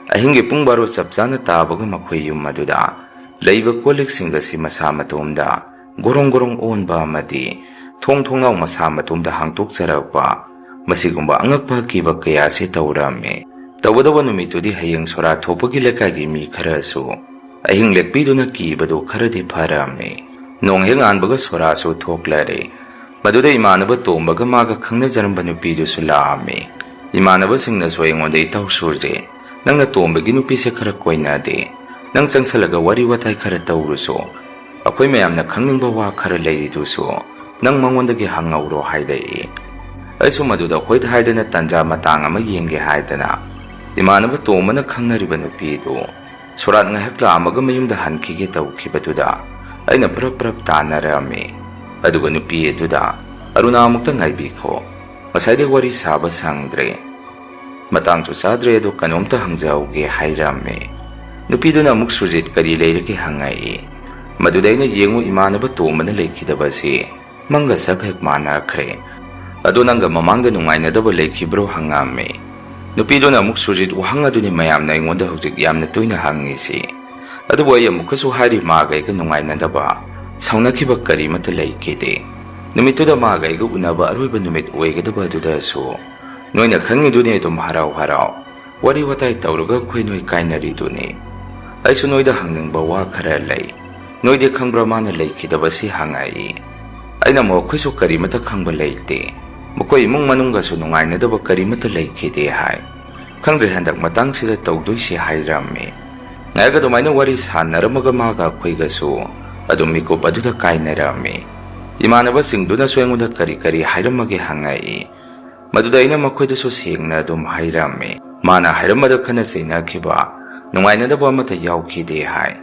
ꯑꯍꯤꯡꯒꯤ ꯄꯨꯡ ꯕꯥꯔꯣ ꯆꯞ ꯆꯥꯅ ꯇꯥꯕꯒ ꯃꯈꯣꯏ ꯌꯨꯝ ꯑꯗꯨꯗ ꯂꯩꯕ ꯀꯣꯜ ꯂꯤꯛꯁꯤꯡ ꯑꯁꯤ ꯃꯁꯥ ꯃꯇꯣꯝꯗ ꯒꯣꯔꯣꯡ ꯒꯣꯔꯣꯡ ꯑꯣꯟꯕ ꯑꯃꯗꯤ ꯊꯣꯡ ꯊꯣꯡꯅꯥꯎ ꯃꯁꯥ ꯃꯇꯣꯝꯗ ꯍꯥꯡꯇꯣꯛꯆꯔꯛꯄ, ꯃꯁꯤꯒꯨꯝꯕ ꯑꯉꯛꯄ ꯑꯀꯤꯕ ꯀꯌꯥ ꯑꯁꯤ ꯇꯧꯔꯝꯃꯤ꯫ ꯇꯧꯒꯗꯧꯕ ꯅꯨꯃꯤꯠꯇꯨꯗꯤ ꯍꯌꯦꯡ ꯁꯣꯔꯥꯠ ꯊꯣꯛꯄꯒꯤ ꯂꯩꯀꯥꯏꯒꯤ ꯃꯤ ꯈꯔꯁꯨ ꯑꯍꯤꯡ ꯂꯦꯛꯄꯤꯗꯨꯅ ꯀꯤꯕꯗꯨ ꯈꯔꯗꯤ ꯐꯔꯝꯃꯤ꯫ ꯅꯣꯡ ꯍꯦꯛ ꯉꯥꯟꯕꯒ ꯁꯣꯔꯥꯠꯁꯨ ꯊꯣꯛꯂꯔꯦ꯫ ꯃꯗꯨꯗ ꯏꯃꯥꯟꯅꯕ ꯇꯣꯝꯕꯒ ꯃꯥꯒ ꯈꯪꯅꯖꯔꯝꯕ ꯅꯨꯄꯤꯗꯨꯁꯨ ꯂꯥꯛꯑꯝꯃꯤ꯫ ꯏꯃꯥꯟꯅꯕꯁꯤꯡꯅꯁꯨ ꯑꯩꯉꯣꯟꯗ, "ꯏꯇꯥꯎ ꯁꯨꯔꯖꯤꯠ, ꯅꯪꯅ ꯇꯣꯝꯕꯒꯤ ꯅꯨꯄꯤꯁꯦ ꯈꯔ ꯀꯣꯏꯅꯗꯦ꯫ ꯅꯪ ꯆꯪꯁꯜꯂꯒ ꯋꯥꯔꯤ ꯋꯥꯇꯥꯏ ꯈꯔ ꯇꯧꯔꯨꯁꯣ꯫ ꯑꯩꯈꯣꯏ ꯃꯌꯥꯝꯅ ꯈꯪꯅꯤꯡꯕ ꯋꯥ ꯈꯔ ꯂꯩꯔꯤꯗꯨꯁꯨ ꯅꯪ ꯃꯉꯣꯟꯗꯒꯤ ꯍꯪꯍꯧꯔꯣ," ꯍꯥꯏꯔꯛꯏ꯫ ꯑꯩꯁꯨ ꯃꯗꯨꯗ ꯍꯣꯏ ꯍꯥꯏꯗꯅ ꯇꯥꯟꯖꯥ ꯃꯇꯥꯡ ꯑꯃ ꯌꯦꯡꯒꯦ ꯍꯥꯏꯗꯅ ꯏꯃꯥꯟꯅꯕ ꯇꯣꯝꯕꯅ ꯈꯪꯅꯔꯤꯕ ꯅꯨꯄꯤꯗꯨ ꯁꯣꯔꯥꯠ ꯉꯥꯏꯍꯥꯛ ꯂꯥꯛꯑꯝꯃꯒ ꯃꯌꯨꯝꯗ ꯍꯟꯈꯤꯒꯦ ꯇꯧꯈꯤꯕꯗꯨꯗ ꯑꯩꯅ ꯄ꯭ꯔꯞ ꯄ꯭ꯔꯞ ꯇꯥꯟꯅꯔꯝꯃꯤ꯫ ꯑꯗꯨꯒ ꯅꯨꯄꯤ ꯑꯗꯨꯗ, "ꯑꯔꯨꯅꯥ, ꯑꯃꯨꯛꯇ ꯉꯥꯏꯕꯤꯈꯣ꯫ ꯉꯁꯥꯏꯗꯩ ꯋꯥꯔꯤ ꯁꯥꯕ ꯁꯪꯗ꯭ꯔꯦ꯫ ꯃꯇꯥꯡꯁꯨ ꯆꯥꯗ꯭ꯔꯦ, ꯑꯗꯣ ꯀꯩꯅꯣꯝꯇ ꯍꯪꯖꯍꯧꯒꯦ," ꯍꯥꯏꯔꯝꯃꯤ꯫ ꯅꯨꯄꯤꯗꯨꯅ ꯑꯃꯨꯛ, "ꯁꯨꯔꯖꯤꯠ, ꯀꯔꯤ ꯂꯩꯔꯒꯦ?" ꯍꯪꯉꯛꯏ꯫ ꯃꯗꯨꯗ ꯑꯩꯅ, "ꯌꯦꯡꯉꯨ, ꯏꯃꯥꯟꯅꯕ ꯇꯣꯝꯕꯅ ꯂꯩꯈꯤꯗꯕꯁꯤ ꯃꯪꯒ ꯆꯞ ꯍꯦꯛ ꯃꯥꯟꯅꯈ꯭ꯔꯦ꯫ ꯑꯗꯣ ꯅꯪꯒ ꯃꯃꯥꯡꯗ ꯅꯨꯡꯉꯥꯏꯅꯗꯕ ꯂꯩꯈꯤꯕ꯭ꯔꯣ?" ꯍꯪꯉꯝꯃꯤ꯫ ꯅꯨꯄꯤꯗꯨꯅ ꯑꯃꯨꯛ, "ꯁꯨꯔꯖꯤꯠ, ꯋꯥꯍꯪ ꯑꯗꯨꯅꯤ ꯃꯌꯥꯝꯅ ꯑꯩꯉꯣꯟꯗ ꯍꯧꯖꯤꯛ ꯌꯥꯝꯅ ꯇꯣꯏꯅ ꯍꯪꯉꯤꯁꯤ꯫ ꯑꯗꯨꯕꯨ ꯑꯩ ꯑꯃꯨꯛꯀꯁꯨ ꯍꯥꯏꯔꯤ, ꯃꯥꯒ ꯑꯩꯒ ꯅꯨꯡꯉꯥꯏꯅꯗꯕ, ꯁꯥꯎꯅꯈꯤꯕ ꯀꯔꯤꯃꯠꯇ ꯂꯩꯈꯤꯗꯦ꯫ ꯅꯨꯃꯤꯠꯇꯨꯗ ꯃꯥꯒ ꯑꯩꯒ ꯎꯅꯕ ꯑꯔꯣꯏꯕ ꯅꯨꯃꯤꯠ ꯑꯣꯏꯒꯗꯕ ꯑꯗꯨꯗꯁꯨ ꯅꯣꯏꯅ ꯈꯪꯉꯤꯗꯨꯅꯤ, ꯑꯗꯨꯝ ꯍꯔꯥꯎ ꯍꯔꯥꯎ ꯋꯥꯔꯤ ꯋꯥꯇꯥꯏ ꯇꯧꯔꯒ ꯑꯩꯈꯣꯏ ꯅꯣꯏ ꯀꯥꯏꯅꯔꯤꯗꯨꯅꯤ꯫ ꯑꯩꯁꯨ ꯅꯣꯏꯗ ꯍꯪꯅꯤꯡꯕ ꯋꯥ ꯈꯔ ꯂꯩ꯫ ꯅꯣꯏꯗꯤ ꯈꯪꯕ꯭ꯔꯥ ꯃꯥꯅ ꯂꯩꯈꯤꯗꯕꯁꯤ?" ꯍꯪꯉꯛꯏ꯫ ꯑꯩꯅ ꯑꯃꯨꯛ, "ꯑꯩꯈꯣꯏꯁꯨ ꯀꯔꯤꯃꯠꯇ ꯈꯪꯕ ꯂꯩꯇꯦ꯫ ꯃꯈꯣꯏ ꯏꯃꯨꯡ ꯃꯅꯨꯡꯒꯁꯨ ꯅꯨꯡꯉꯥꯏꯅꯗꯕ ꯀꯔꯤꯃꯠꯇ ꯂꯩꯈꯤꯗꯦ ꯍꯥꯏ꯫ ꯈꯪꯗ꯭ꯔꯦ ꯍꯟꯗꯛ ꯃꯇꯥꯡꯁꯤꯗ ꯇꯧꯗꯣꯏꯁꯤ," ꯍꯥꯏꯔꯝꯃꯤ꯫ ꯉꯥꯏꯍꯥꯛ ꯑꯗꯨꯃꯥꯏꯅ ꯋꯥꯔꯤ ꯁꯥꯟꯅꯔꯝꯃꯒ ꯃꯥꯒ ꯑꯩꯈꯣꯏꯒꯁꯨ ꯑꯗꯨꯝ ꯃꯤꯀꯨꯞ ꯑꯗꯨꯗ ꯀꯥꯏꯅꯔꯝꯃꯤ꯫ ꯏꯃꯥꯟꯅꯕꯁꯤꯡꯗꯨꯅꯁꯨ ꯑꯩꯉꯣꯟꯗ ꯀꯔꯤ ꯀꯔꯤ ꯍꯥꯏꯔꯝꯃꯒꯦ ꯍꯪꯉꯛꯏ꯫ ꯃꯗꯨꯗ ꯑꯩꯅ ꯃꯈꯣꯏꯗꯁꯨ ꯁꯦꯡꯅ ꯑꯗꯨꯝ ꯍꯥꯏꯔꯝꯃꯤ꯫ ꯃꯥꯅ ꯍꯥꯏꯔꯝꯕꯗ ꯈꯠꯅ ꯆꯩꯅꯈꯤꯕ, ꯅꯨꯡꯉꯥꯏꯅꯗꯕ ꯑꯃꯠꯇ ꯌꯥꯎꯈꯤꯗꯦ ꯍꯥꯏ꯫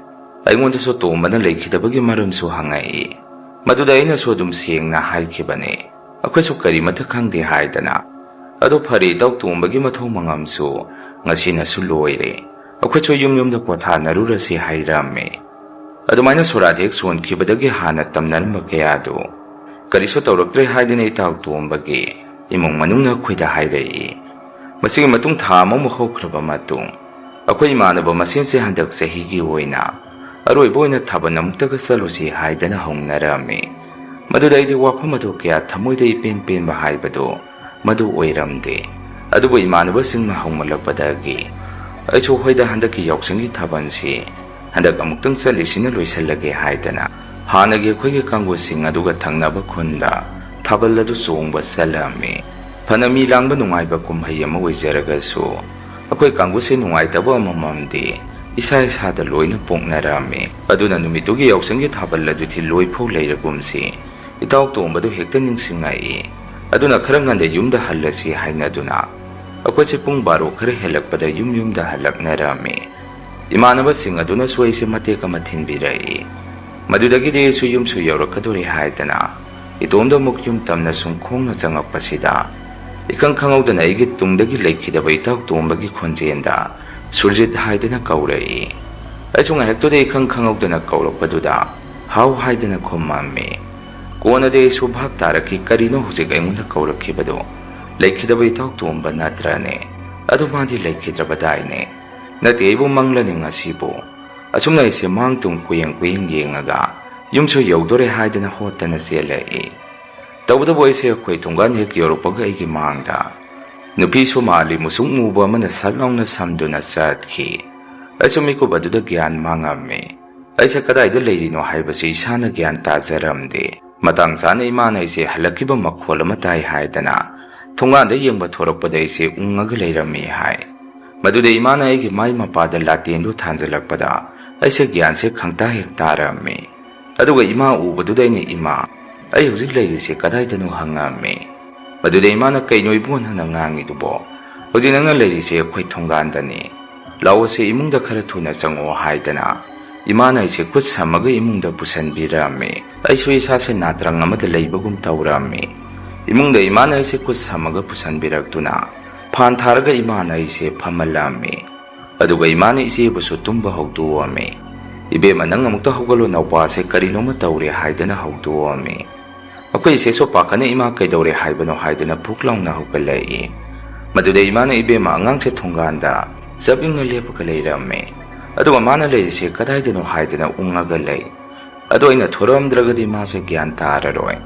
ꯑꯩꯉꯣꯟꯗꯁꯨ ꯇꯣꯝꯕꯅ ꯂꯩꯈꯤꯗꯕꯒꯤ ꯃꯔꯝꯁꯨ ꯍꯪꯉꯛꯏ꯫ ꯃꯗꯨꯗ ꯑꯩꯅꯁꯨ ꯑꯗꯨꯝ ꯁꯦꯡꯅ ꯍꯥꯏꯈꯤꯕꯅꯤ, "ꯑꯩꯈꯣꯏꯁꯨ ꯀꯔꯤꯃꯠꯇ ꯈꯪꯗꯦ" ꯍꯥꯏꯗꯅ꯫ ꯑꯗꯣ ꯐꯔꯦ, ꯏꯇꯥꯎ ꯇꯣꯝꯕꯒꯤ ꯃꯊꯧ ꯃꯉꯝꯁꯨ ꯉꯁꯤꯅꯁꯨ ꯂꯣꯏꯔꯦ꯫ ꯑꯩꯈꯣꯏꯁꯨ ꯌꯨꯝ ꯌꯨꯝꯗ ꯄꯣꯊꯥꯅꯔꯨꯔꯁꯤ ꯍꯥꯏꯔꯝꯃꯤ꯫ ꯑꯗꯨꯃꯥꯏꯅ ꯁꯣꯔꯥꯠ ꯍꯦꯛ ꯁꯣꯟꯈꯤꯕꯗꯒꯤ ꯍꯥꯟꯅ ꯇꯝꯅꯔꯝꯕ ꯀꯌꯥꯗꯨ ꯀꯔꯤꯁꯨ ꯇꯧꯔꯛꯇ꯭ꯔꯦ ꯍꯥꯏꯗꯅ ꯏꯇꯥꯎ ꯇꯣꯝꯕꯒꯤ ꯏꯃꯨꯡ ꯃꯅꯨꯡꯅ ꯑꯩꯈꯣꯏꯗ ꯍꯥꯏꯔꯛꯏ꯫ ꯃꯁꯤꯒꯤ ꯃꯇꯨꯡ ꯊꯥ ꯑꯃꯃꯨꯛ ꯍꯧꯈ꯭ꯔꯕ ꯃꯇꯨꯡ, ꯑꯩꯈꯣꯏ ꯏꯃꯥꯟꯅꯕ ꯃꯁꯦꯟꯁꯦ ꯍꯟꯗꯛ ꯆꯍꯤꯒꯤ ꯑꯣꯏꯅ ꯑꯔꯣꯏꯕ ꯑꯣꯏꯅ ꯊꯥꯕꯜ ꯑꯃꯨꯛꯇꯒ ꯆꯠꯂꯨꯁꯤ ꯍꯥꯏꯗꯅ ꯍꯧꯅꯔꯝꯃꯤ꯫ ꯃꯗꯨꯗ ꯑꯩꯗꯤ ꯋꯥꯐꯝ ꯑꯗꯨ ꯀꯌꯥ ꯊꯃꯣꯏꯗ ꯏꯄꯦꯟ ꯄꯦꯟꯕ ꯍꯥꯏꯕꯗꯨ ꯃꯗꯨ ꯑꯣꯏꯔꯝꯗꯦ꯫ ꯑꯗꯨꯕꯨ ꯏꯃꯥꯟꯅꯕꯁꯤꯡꯅ ꯍꯧꯃꯜꯂꯛꯄꯗꯒꯤ ꯑꯩꯁꯨ ꯍꯣꯏꯗ ꯍꯟꯗꯛꯀꯤ ꯌꯥꯎꯁꯪꯒꯤ ꯊꯥꯕꯜꯁꯤ ꯍꯟꯗꯛ ꯑꯃꯨꯛꯇꯪ ꯆꯠꯂꯤꯁꯤꯅ ꯂꯣꯏꯁꯤꯜꯂꯒꯦ ꯍꯥꯏꯗꯅ ꯍꯥꯟꯅꯒꯤ ꯑꯩꯈꯣꯏꯒꯤ ꯀꯥꯡꯕꯨꯁꯤꯡ ꯑꯗꯨꯒ ꯊꯪꯅꯕ ꯈꯨꯟꯗ ꯊꯥꯕꯜ ꯑꯗꯨ ꯆꯣꯡꯕ ꯆꯠꯂꯝꯃꯤ꯫ ꯐꯅ ꯃꯤ ꯂꯥꯡꯕ ꯅꯨꯡꯉꯥꯏꯕ ꯀꯨꯝꯍꯩ ꯑꯃ ꯑꯣꯏꯖꯔꯒꯁꯨ ꯑꯩꯈꯣꯏ ꯀꯥꯡꯕꯨꯁꯤ ꯅꯨꯡꯉꯥꯏꯇꯕ ꯑꯃꯃꯝꯗꯤ ꯏꯁꯥ ꯏꯁꯥꯗ ꯂꯣꯏꯅ ꯄꯣꯛꯅꯔꯝꯃꯤ꯫ ꯑꯗꯨꯅ ꯅꯨꯃꯤꯠꯇꯨꯒꯤ ꯌꯥꯎꯁꯪꯒꯤ ꯊꯥꯕꯜ ꯑꯗꯨꯗꯤ ꯂꯣꯏꯐꯧ ꯂꯩꯔꯒꯨꯝꯁꯤ꯫ ꯏꯇꯥꯎ ꯇꯣꯝꯕꯗꯨ ꯍꯦꯛꯇ ꯅꯤꯡꯁꯤꯡꯉꯛꯏ꯫ ꯑꯗꯨꯅ ꯈꯔ ꯉꯟꯅ ꯌꯨꯝꯗ ꯍꯜꯂꯁꯤ ꯍꯥꯏꯅꯗꯨꯅ ꯑꯩꯈꯣꯏꯁꯦ ꯄꯨꯡ ꯕꯥꯔꯣ ꯈꯔ ꯍꯦꯜꯂꯛꯄꯗ ꯌꯨꯝ ꯌꯨꯝꯗ ꯍꯜꯂꯛꯅꯔꯝꯃꯤ꯫ ꯏꯃꯥꯟꯅꯕꯁꯤꯡ ꯑꯗꯨꯅꯁꯨ ꯑꯩꯁꯦ ꯃꯇꯦꯛ ꯑꯃ ꯊꯤꯟꯕꯤꯔꯛꯏ꯫ ꯃꯗꯨꯗꯒꯤꯗꯤ ꯑꯩꯁꯨ ꯌꯨꯝꯁꯨ ꯌꯧꯔꯛꯀꯗꯣꯔꯦ ꯍꯥꯏꯗꯅ ꯏꯇꯣꯝꯗ ꯑꯃꯨꯛ ꯌꯨꯝ ꯇꯝꯅ ꯁꯨꯝ ꯈꯣꯡꯅ ꯆꯪꯉꯛꯄꯁꯤꯗ ꯏꯈꯪ ꯈꯪꯍꯧꯗꯅ ꯑꯩꯒꯤ ꯇꯨꯡꯗꯒꯤ ꯂꯩꯈꯤꯗꯕ ꯏꯇꯥꯎ ꯇꯣꯝꯕꯒꯤ ꯈꯣꯟꯖꯦꯜꯗ "ꯁꯨꯔꯖꯤꯠ" ꯍꯥꯏꯗꯅ ꯀꯧꯔꯛꯏ꯫ ꯑꯩꯁꯨ ꯉꯥꯏꯍꯥꯛꯇꯨꯗ ꯏꯈꯪ ꯈꯪꯍꯧꯗꯅ ꯀꯧꯔꯛꯄꯗꯨꯗ "ꯍꯥꯎ" ꯍꯥꯏꯗꯅ ꯈꯨꯝꯃꯝꯃꯤ꯫ ꯀꯣꯟꯅꯗꯤ ꯑꯩꯁꯨ ꯚꯥꯞ ꯇꯥꯔꯛꯈꯤ, ꯀꯔꯤꯅꯣ ꯍꯧꯖꯤꯛ ꯑꯩꯉꯣꯟꯗ ꯀꯧꯔꯛꯈꯤꯕꯗꯣ? ꯂꯩꯈꯤꯗꯕ ꯏꯇꯥꯎ ꯇꯣꯝꯕ ꯅꯠꯇ꯭ꯔꯅꯦ? ꯑꯗꯨ ꯃꯥꯗꯤ ꯂꯩꯈꯤꯗ꯭ꯔꯕꯗꯥꯏꯅꯦ? ꯅꯠꯇꯦ, ꯑꯩꯕꯨ ꯃꯪꯂꯅꯤ ꯉꯁꯤꯕꯨ꯫ ꯑꯁꯨꯝꯅ ꯑꯩꯁꯦ ꯃꯥꯡ ꯇꯨꯡ ꯀꯨꯌꯦꯡ ꯀꯨꯌꯦꯡ ꯌꯦꯡꯉꯒ ꯌꯨꯝꯁꯨ ꯌꯧꯗꯣꯔꯦ ꯍꯥꯏꯗꯅ ꯍꯣꯠꯇꯅ ꯆꯦꯜꯂꯛꯏ꯫ ꯇꯧꯕꯇꯕꯨ ꯑꯩꯁꯦ ꯑꯩꯈꯣꯏ ꯊꯣꯡꯒꯥꯟ ꯍꯦꯛ ꯌꯧꯔꯛꯄꯒ ꯑꯩꯒꯤ ꯃꯥꯡꯗ ꯅꯨꯄꯤꯁꯨ ꯃꯥꯜꯂꯤ ꯃꯨꯁꯨꯛ ꯃꯨꯕ ꯑꯃꯅ ꯁꯠ ꯂꯥꯎꯅ ꯁꯝꯗꯨꯅ ꯆꯠꯈꯤ꯫ ꯑꯩꯁꯨ ꯃꯤꯀꯨꯞ ꯑꯗꯨꯗ ꯒ꯭ꯌꯥꯟ ꯃꯥꯡꯉꯝꯃꯤ꯫ ꯑꯩꯁꯦ ꯀꯗꯥꯏꯗ ꯂꯩꯔꯤꯅꯣ ꯍꯥꯏꯕꯁꯤ ꯏꯁꯥꯅ ꯒ꯭ꯌꯥꯟ ꯇꯥꯖꯔꯝꯗꯦ꯫ ꯃꯇꯥꯡ ꯆꯥꯅ ꯏꯃꯥꯅ ꯑꯩꯁꯦ ꯍꯜꯂꯛꯈꯤꯕ ꯃꯈꯣꯜ ꯑꯃ ꯇꯥꯏ ꯍꯥꯏꯗꯅ ꯊꯣꯡꯒꯥꯟꯗ ꯌꯦꯡꯕ ꯊꯣꯔꯛꯄꯗ ꯑꯩꯁꯦ ꯎꯪꯉꯒ ꯂꯩꯔꯝꯃꯤ ꯍꯥꯏ꯫ ꯃꯗꯨꯗ ꯏꯃꯥꯅ ꯑꯩꯒꯤ ꯃꯥꯏ ꯃꯄꯥꯗ ꯂꯥꯇꯦꯟꯗꯨ ꯊꯥꯟꯖꯜꯂꯛꯄꯗ ꯑꯩꯁꯦ ꯒ꯭ꯌꯥꯟꯁꯦ ꯈꯪꯇꯥ ꯍꯦꯛ ꯇꯥꯔꯝꯃꯤ꯫ ꯑꯗꯨꯒ ꯏꯃꯥ ꯎꯕꯗꯨꯗ ꯑꯩꯅ, "ꯏꯃꯥ, ꯑꯩ ꯍꯧꯖꯤꯛ ꯂꯩꯔꯤꯁꯦ ꯀꯗꯥꯏꯗꯅꯣ?" ꯍꯪꯉꯝꯃꯤ꯫ ꯃꯗꯨꯗ ꯏꯃꯥꯅ, "ꯀꯩꯅꯣ ꯏꯕꯨꯡꯉꯣ ꯅꯪꯅ ꯉꯥꯡꯉꯤꯗꯨꯕꯣ? ꯍꯧꯖꯤꯛ ꯅꯪꯅ ꯂꯩꯔꯤꯁꯦ ꯑꯩꯈꯣꯏ ꯊꯣꯡꯒꯥꯟꯗꯅꯤ꯫ ꯂꯥꯛꯑꯣꯁꯦ, ꯏꯃꯨꯡꯗ ꯈꯔ ꯊꯨꯅ ꯆꯪꯉꯛꯑꯣ" ꯍꯥꯏꯗꯅ ꯏꯃꯥꯅ ꯑꯩꯁꯦ ꯈꯨꯠ ꯁꯝꯃꯒ ꯏꯃꯨꯡꯗ ꯄꯨꯁꯟꯕꯤꯔꯝꯃꯤ꯫ ꯑꯩꯁꯨ ꯏꯁꯥꯁꯦ ꯅꯥꯇ꯭ꯔꯪ ꯑꯃꯗ ꯂꯩꯕꯒꯨꯝ ꯇꯧꯔꯝꯃꯤ꯫ ꯏꯃꯨꯡꯗ ꯏꯃꯥꯅ ꯑꯩꯁꯦ ꯈꯨꯠ ꯁꯝꯃꯒ ꯄꯨꯁꯟꯕꯤꯔꯛꯇꯨꯅ ꯐꯥꯟ ꯊꯥꯔꯒ ꯏꯃꯥꯅ ꯑꯩꯁꯦ ꯐꯝꯍꯜꯂꯝꯃꯤ꯫ ꯑꯗꯨꯒ ꯏꯃꯥꯅ ꯏꯆꯦꯕꯨꯁꯨ ꯇꯨꯝꯕ ꯍꯧꯗꯣꯛꯑꯝꯃꯤ꯫ "ꯏꯕꯦꯝꯃ, ꯅꯪ ꯑꯃꯨꯛꯇ ꯍꯧꯒꯠꯂꯣ, ꯅꯧꯄꯥꯁꯦ ꯀꯔꯤꯅꯣꯃ ꯇꯧꯔꯦ" ꯍꯥꯏꯗꯅ ꯍꯧꯗꯣꯛꯑꯝꯃꯤ꯫ ꯑꯩꯈꯣꯏ ꯏꯆꯦꯁꯨ ꯄꯥꯈꯠꯅ ꯏꯃꯥ ꯀꯩꯗꯧꯔꯦ ꯍꯥꯏꯕꯅꯣ ꯍꯥꯏꯗꯅ ꯐꯨꯛ ꯂꯥꯎꯅ ꯍꯧꯒꯠꯂꯛꯏ꯫ ꯃꯗꯨꯗ ꯏꯃꯥꯅ ꯏꯕꯦꯝꯃ ꯑꯉꯥꯡꯁꯦ ꯊꯣꯡꯒꯥꯟꯗ ꯆꯞ ꯌꯨꯡꯅ ꯂꯦꯞꯄꯒ ꯂꯩꯔꯝꯃꯦ꯫ ꯑꯗꯨꯒ ꯃꯥꯅ ꯂꯩꯔꯤꯁꯦ ꯀꯗꯥꯏꯗꯅꯣ ꯍꯥꯏꯗꯅ ꯎꯪꯉꯒ ꯂꯩ꯫ ꯑꯗꯣ ꯑꯩꯅ ꯊꯣꯔꯛꯑꯝꯗ꯭ꯔꯒꯗꯤ ꯃꯥꯁꯦ ꯒ꯭ꯌꯥꯟ ꯇꯥꯔꯔꯣꯏ꯫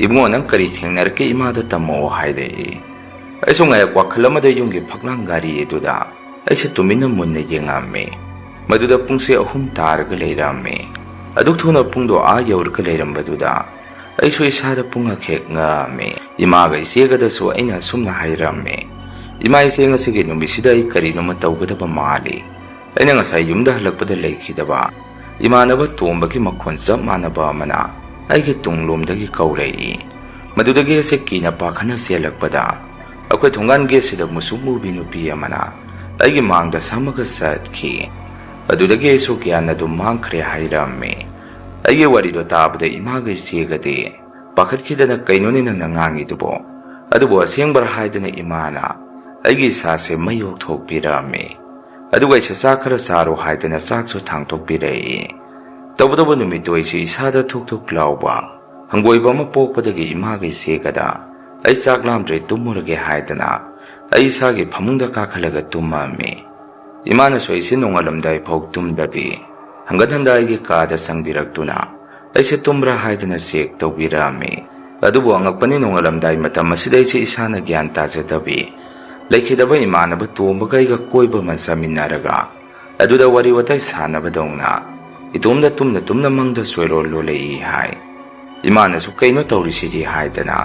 "ꯏꯕꯨꯡꯉꯣ, ꯅꯪ ꯀꯔꯤ ꯊꯦꯡꯅꯔꯛꯀꯦ ꯏꯃꯥꯗ ꯇꯝꯃꯛꯑꯣ" ꯍꯥꯏꯔꯛꯏ꯫ ꯑꯩꯁꯨ ꯉꯥꯏꯍꯥꯛ ꯋꯥꯈꯜ ꯑꯃꯗ ꯌꯨꯝꯒꯤ ꯐꯛꯂꯥꯡ ꯒꯥꯔꯤ ꯑꯗꯨꯗ ꯑꯩꯁꯦ ꯇꯨꯃꯤꯟꯅ ꯃꯨꯟꯅ ꯌꯦꯡꯉꯝꯃꯤ꯫ ꯃꯗꯨꯗ ꯄꯨꯡꯁꯦ ꯑꯍꯨꯝ ꯇꯥꯔꯒ ꯂꯩꯔꯝꯃꯤ꯫ ꯑꯗꯨꯛ ꯊꯨꯅ ꯄꯨꯡꯗꯣ ꯑꯥ ꯌꯧꯔꯒ ꯂꯩꯔꯝꯕꯗꯨꯗ ꯑꯩꯁꯨ ꯏꯁꯥꯗ ꯄꯨꯡꯉꯛ ꯍꯦꯛ ꯉꯛꯑꯝꯃꯤ꯫ ꯏꯃꯥꯒ ꯏꯆꯦꯒꯗꯁꯨ ꯑꯩꯅ ꯑꯁꯨꯝꯅ ꯍꯥꯏꯔꯝꯃꯤ, "ꯏꯃꯥ, ꯏꯆꯦ, ꯉꯁꯤꯒꯤ ꯅꯨꯃꯤꯠꯁꯤꯗ ꯑꯩ ꯀꯔꯤꯅꯣꯃ ꯇꯧꯒꯗꯕ ꯃꯥꯜꯂꯤ꯫ ꯑꯩꯅ ꯉꯁꯥꯏ ꯌꯨꯝꯗ ꯍꯜꯂꯛꯄꯗ ꯂꯩꯈꯤꯗꯕ ꯏꯃꯥꯟꯅꯕ ꯇꯣꯝꯕꯒꯤ ꯃꯈꯣꯟ ꯆꯞ ꯃꯥꯟꯅꯕ ꯑꯃꯅ ꯑꯩꯒꯤ ꯇꯨꯡꯂꯣꯝꯗꯒꯤ ꯀꯧꯔꯛꯏ꯫ ꯃꯗꯨꯗꯒꯤ ꯑꯩꯁꯦ ꯀꯤꯅ ꯄꯥꯈꯠꯅ ꯆꯦꯜꯂꯛꯄꯗ ꯑꯩꯈꯣꯏ ꯊꯣꯡꯒꯥꯟ ꯒꯦꯠꯁꯤꯗ ꯃꯨꯁꯨꯛ ꯃꯨꯕꯤ ꯅꯨꯄꯤ ꯑꯃꯅ ꯑꯩꯒꯤ ꯃꯥꯡꯗ ꯁꯝꯃꯒ ꯆꯠꯈꯤ꯫ ꯑꯗꯨꯗꯒꯤ ꯑꯩꯁꯨ ꯒ꯭ꯌꯥꯟ ꯑꯗꯨꯝ ꯃꯥꯡꯈ꯭ꯔꯦ" ꯍꯥꯏꯔꯝꯃꯤ꯫ ꯑꯩꯒꯤ ꯋꯥꯔꯤꯗꯣ ꯇꯥꯕꯗ ꯏꯃꯥꯒ ꯏꯆꯦꯒꯗꯤ ꯄꯥꯈꯠꯈꯤꯗꯅ "ꯀꯩꯅꯣꯅꯦ ꯅꯪꯅ ꯉꯥꯡꯉꯤꯗꯨꯕꯣ? ꯑꯗꯨꯕꯨ ꯑꯁꯦꯡꯕꯔꯥ?" ꯍꯥꯏꯗꯅ ꯏꯃꯥꯅ ꯑꯩꯒꯤ ꯏꯁꯥꯁꯦ ꯃꯩ ꯑꯣꯛꯊꯣꯛꯄꯤꯔꯝꯃꯤ꯫ ꯑꯗꯨꯒ ꯑꯩꯁꯦ "ꯆꯥꯛ ꯈꯔ ꯆꯥꯔꯣ" ꯍꯥꯏꯗꯅ ꯆꯥꯛꯁꯨ ꯊꯥꯡꯇꯣꯛꯄꯤꯔꯛꯏ꯫ ꯇꯧꯕꯇꯕꯨ ꯅꯨꯃꯤꯠꯇꯨ ꯑꯩꯁꯦ ꯏꯁꯥꯗ ꯊꯨꯛ ꯊꯨꯛ ꯂꯥꯎꯕ ꯍꯪꯒꯣꯏꯕ ꯑꯃ ꯄꯣꯛꯄꯗꯒꯤ ꯏꯃꯥꯒ ꯏꯆꯦꯒꯗ "ꯑꯩ ꯆꯥꯛ ꯂꯥꯝꯗ꯭ꯔꯦ, ꯇꯨꯝꯃꯨꯔꯒꯦ" ꯍꯥꯏꯗꯅ ꯑꯩ ꯏꯁꯥꯒꯤ ꯐꯃꯨꯡꯗ ꯀꯥꯈꯠꯂꯒ ꯇꯨꯝꯃꯝꯃꯤ꯫ ꯏꯃꯥꯅꯁꯨ ꯑꯩꯁꯦ ꯅꯣꯡꯉꯥꯜꯂꯝꯗꯥꯏ ꯐꯥꯎ ꯇꯨꯝꯗꯕꯤ ꯍꯟꯒꯠ ꯍꯟꯗ ꯑꯩꯒꯤ ꯀꯥꯗ ꯆꯪꯕꯤꯔꯛꯇꯨꯅ ꯑꯩꯁꯦ ꯇꯨꯝꯕ꯭ꯔꯥ ꯍꯥꯏꯗꯅ ꯆꯦꯛ ꯇꯧꯕꯤꯔꯛꯑꯝꯃꯤ꯫ ꯑꯗꯨꯕꯨ ꯑꯉꯛꯄꯅꯤ, ꯅꯣꯡꯉꯥꯜꯂꯝꯗꯥꯏ ꯃꯇꯝ ꯑꯁꯤꯗ ꯑꯩꯁꯦ ꯏꯁꯥꯅ ꯒ꯭ꯌꯥꯟ ꯇꯥꯖꯗꯕꯤ ꯂꯩꯈꯤꯗꯕ ꯏꯃꯥꯟꯅꯕ ꯇꯣꯝꯕꯒ ꯑꯩꯒ ꯀꯣꯏꯕ ꯑꯃ ꯆꯥꯃꯤꯟꯅꯔꯒ ꯑꯗꯨꯗ ꯋꯥꯔꯤ ꯋꯥꯇꯥꯏ ꯁꯥꯟꯅꯕꯗꯧꯅ ꯏꯇꯣꯝꯗ ꯇꯨꯝꯅ ꯇꯨꯝꯅ ꯃꯪꯗ ꯆꯣꯏꯔꯣꯜ ꯂꯣꯜꯂꯛꯏ ꯍꯥꯏ꯫ ꯏꯃꯥꯅꯁꯨ "ꯀꯩꯅꯣ ꯇꯧꯔꯤꯁꯤꯗꯤ?" ꯍꯥꯏꯗꯅ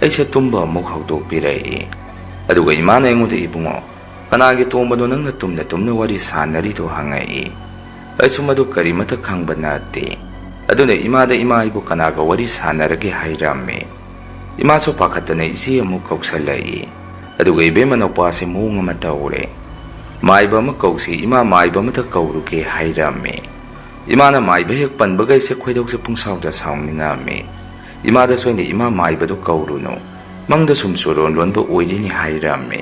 ꯑꯩꯁꯦ ꯇꯨꯝꯕ ꯑꯃꯨꯛ ꯍꯧꯗꯣꯛꯄꯤꯔꯛꯏ꯫ ꯑꯗꯨꯒ ꯏꯃꯥꯅ ꯑꯩꯉꯣꯟꯗ "ꯏꯕꯨꯡꯉꯣ, ꯀꯅꯥꯒꯤ ꯇꯣꯝꯕꯅꯣ ꯅꯪꯅ ꯇꯨꯝꯅ ꯇꯨꯝꯅ ꯋꯥꯔꯤ ꯁꯥꯟꯅꯔꯤꯗꯣ?" ꯍꯪꯉꯛꯏ꯫ ꯑꯩꯁꯨ ꯃꯗꯨ ꯀꯔꯤꯃꯠꯇ ꯈꯪꯕ ꯅꯠꯇꯦ꯫ ꯑꯗꯨꯅ ꯏꯃꯥꯗ "ꯏꯃꯥ, ꯑꯩꯕꯨ ꯀꯅꯥꯒ ꯋꯥꯔꯤ ꯁꯥꯟꯅꯔꯒꯦ?" ꯍꯥꯏꯔꯝꯃꯤ꯫ ꯏꯃꯥꯁꯨ ꯄꯥꯈꯠꯇꯅ ꯏꯆꯦ ꯑꯃꯨꯛ ꯀꯧꯁꯜꯂꯛꯏ꯫ ꯑꯗꯨꯒ ꯏꯕꯦꯝꯃ ꯅꯨꯄꯥꯁꯦ ꯃꯑꯣꯡ ꯑꯃ ꯇꯧꯔꯦ꯫ "ꯃꯥꯏꯕ ꯑꯃ ꯀꯧꯁꯤ ꯏꯃꯥ, ꯃꯥꯏꯕ ꯑꯃꯇ ꯀꯧꯔꯨꯒꯦ" ꯍꯥꯏꯔꯝꯃꯤ꯫ ꯏꯃꯥꯅ ꯃꯥꯏꯕ ꯍꯦꯛ ꯄꯟꯕꯒ ꯑꯩꯁꯦ ꯈꯣꯏꯗꯧꯁꯦ ꯄꯨꯡꯁꯥꯎꯗ ꯁꯥꯎꯅꯤꯡꯉꯝꯃꯤ꯫ ꯏꯃꯥꯗꯁꯨ ꯑꯩꯅ "ꯏꯃꯥ, ꯃꯥꯏꯕꯗꯣ ꯀꯧꯔꯨꯅꯨ, ꯃꯪꯗ ꯁꯨꯝ ꯆꯣꯏꯔꯣꯟ ꯂꯣꯟꯕ ꯑꯣꯏꯗꯣꯏꯅꯤ" ꯍꯥꯏꯔꯝꯃꯤ꯫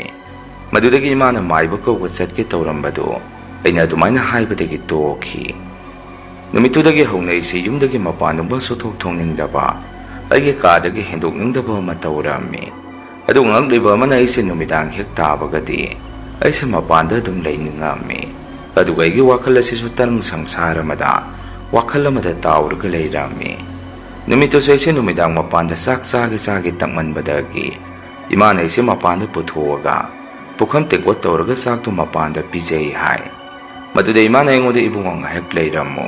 ꯃꯗꯨꯗꯒꯤ ꯏꯃꯥꯅ ꯃꯥꯏꯕ ꯀꯧꯕ ꯆꯠꯀꯦ ꯇꯧꯔꯝꯕꯗꯨ ꯑꯩꯅ ꯑꯗꯨꯃꯥꯏꯅ ꯍꯥꯏꯕꯗꯒꯤ ꯇꯣꯛꯈꯤ꯫ ꯅꯨꯃꯤꯠꯇꯨꯗꯒꯤ ꯍꯧꯅ ꯑꯩꯁꯦ ꯌꯨꯝꯗꯒꯤ ꯃꯄꯥꯟ ꯅꯨꯡꯕ ꯁꯨꯊꯣꯛ ꯊꯣꯛꯅꯤꯡꯗꯕ, ꯑꯩꯒꯤ ꯀꯥꯗꯒꯤ ꯍꯦꯟꯗꯣꯛꯅꯤꯡꯗꯕ ꯑꯃ ꯇꯧꯔꯝꯃꯤ꯫ ꯑꯗꯨ ꯉꯛꯂꯤꯕ ꯑꯃꯅ ꯑꯩꯁꯦ ꯅꯨꯃꯤꯗꯥꯡ ꯍꯦꯛ ꯇꯥꯕꯒꯗꯤ ꯑꯩꯁꯦ ꯃꯄꯥꯟꯗ ꯑꯗꯨꯝ ꯂꯩꯅꯤꯡꯉꯝꯃꯤ꯫ ꯑꯗꯨꯒ ꯑꯩꯒꯤ ꯋꯥꯈꯜ ꯑꯁꯤꯁꯨ ꯇꯔꯪ ꯁꯪꯁꯥꯔ ꯑꯃꯗ ꯋꯥꯈꯜ ꯑꯃꯗ ꯇꯥꯎꯔꯒ ꯂꯩꯔꯝꯃꯤ꯫ ꯅꯨꯃꯤꯠꯇꯨꯁꯨ ꯑꯩꯁꯦ ꯅꯨꯃꯤꯗꯥꯡ ꯃꯄꯥꯟꯗ ꯆꯥꯛ ꯆꯥꯒꯦ ꯆꯥꯒꯦ ꯇꯛꯃꯟꯕꯗꯒꯤ ꯏꯃꯥꯅ ꯑꯩꯁꯦ ꯃꯄꯥꯟꯗ ꯄꯨꯊꯣꯛꯑꯒ ꯄꯨꯈꯝ ꯇꯦꯡꯀꯣꯠ ꯇꯧꯔꯒ ꯆꯥꯛꯇꯣ ꯃꯄꯥꯟꯗ ꯄꯤꯖꯩ ꯍꯥꯏ꯫ ꯃꯗꯨꯗ ꯏꯃꯥꯅ ꯑꯩꯉꯣꯟꯗ, "ꯏꯕꯨꯡꯉꯣ, ꯉꯥꯏꯍꯥꯛ ꯂꯩꯔꯝꯃꯨ꯫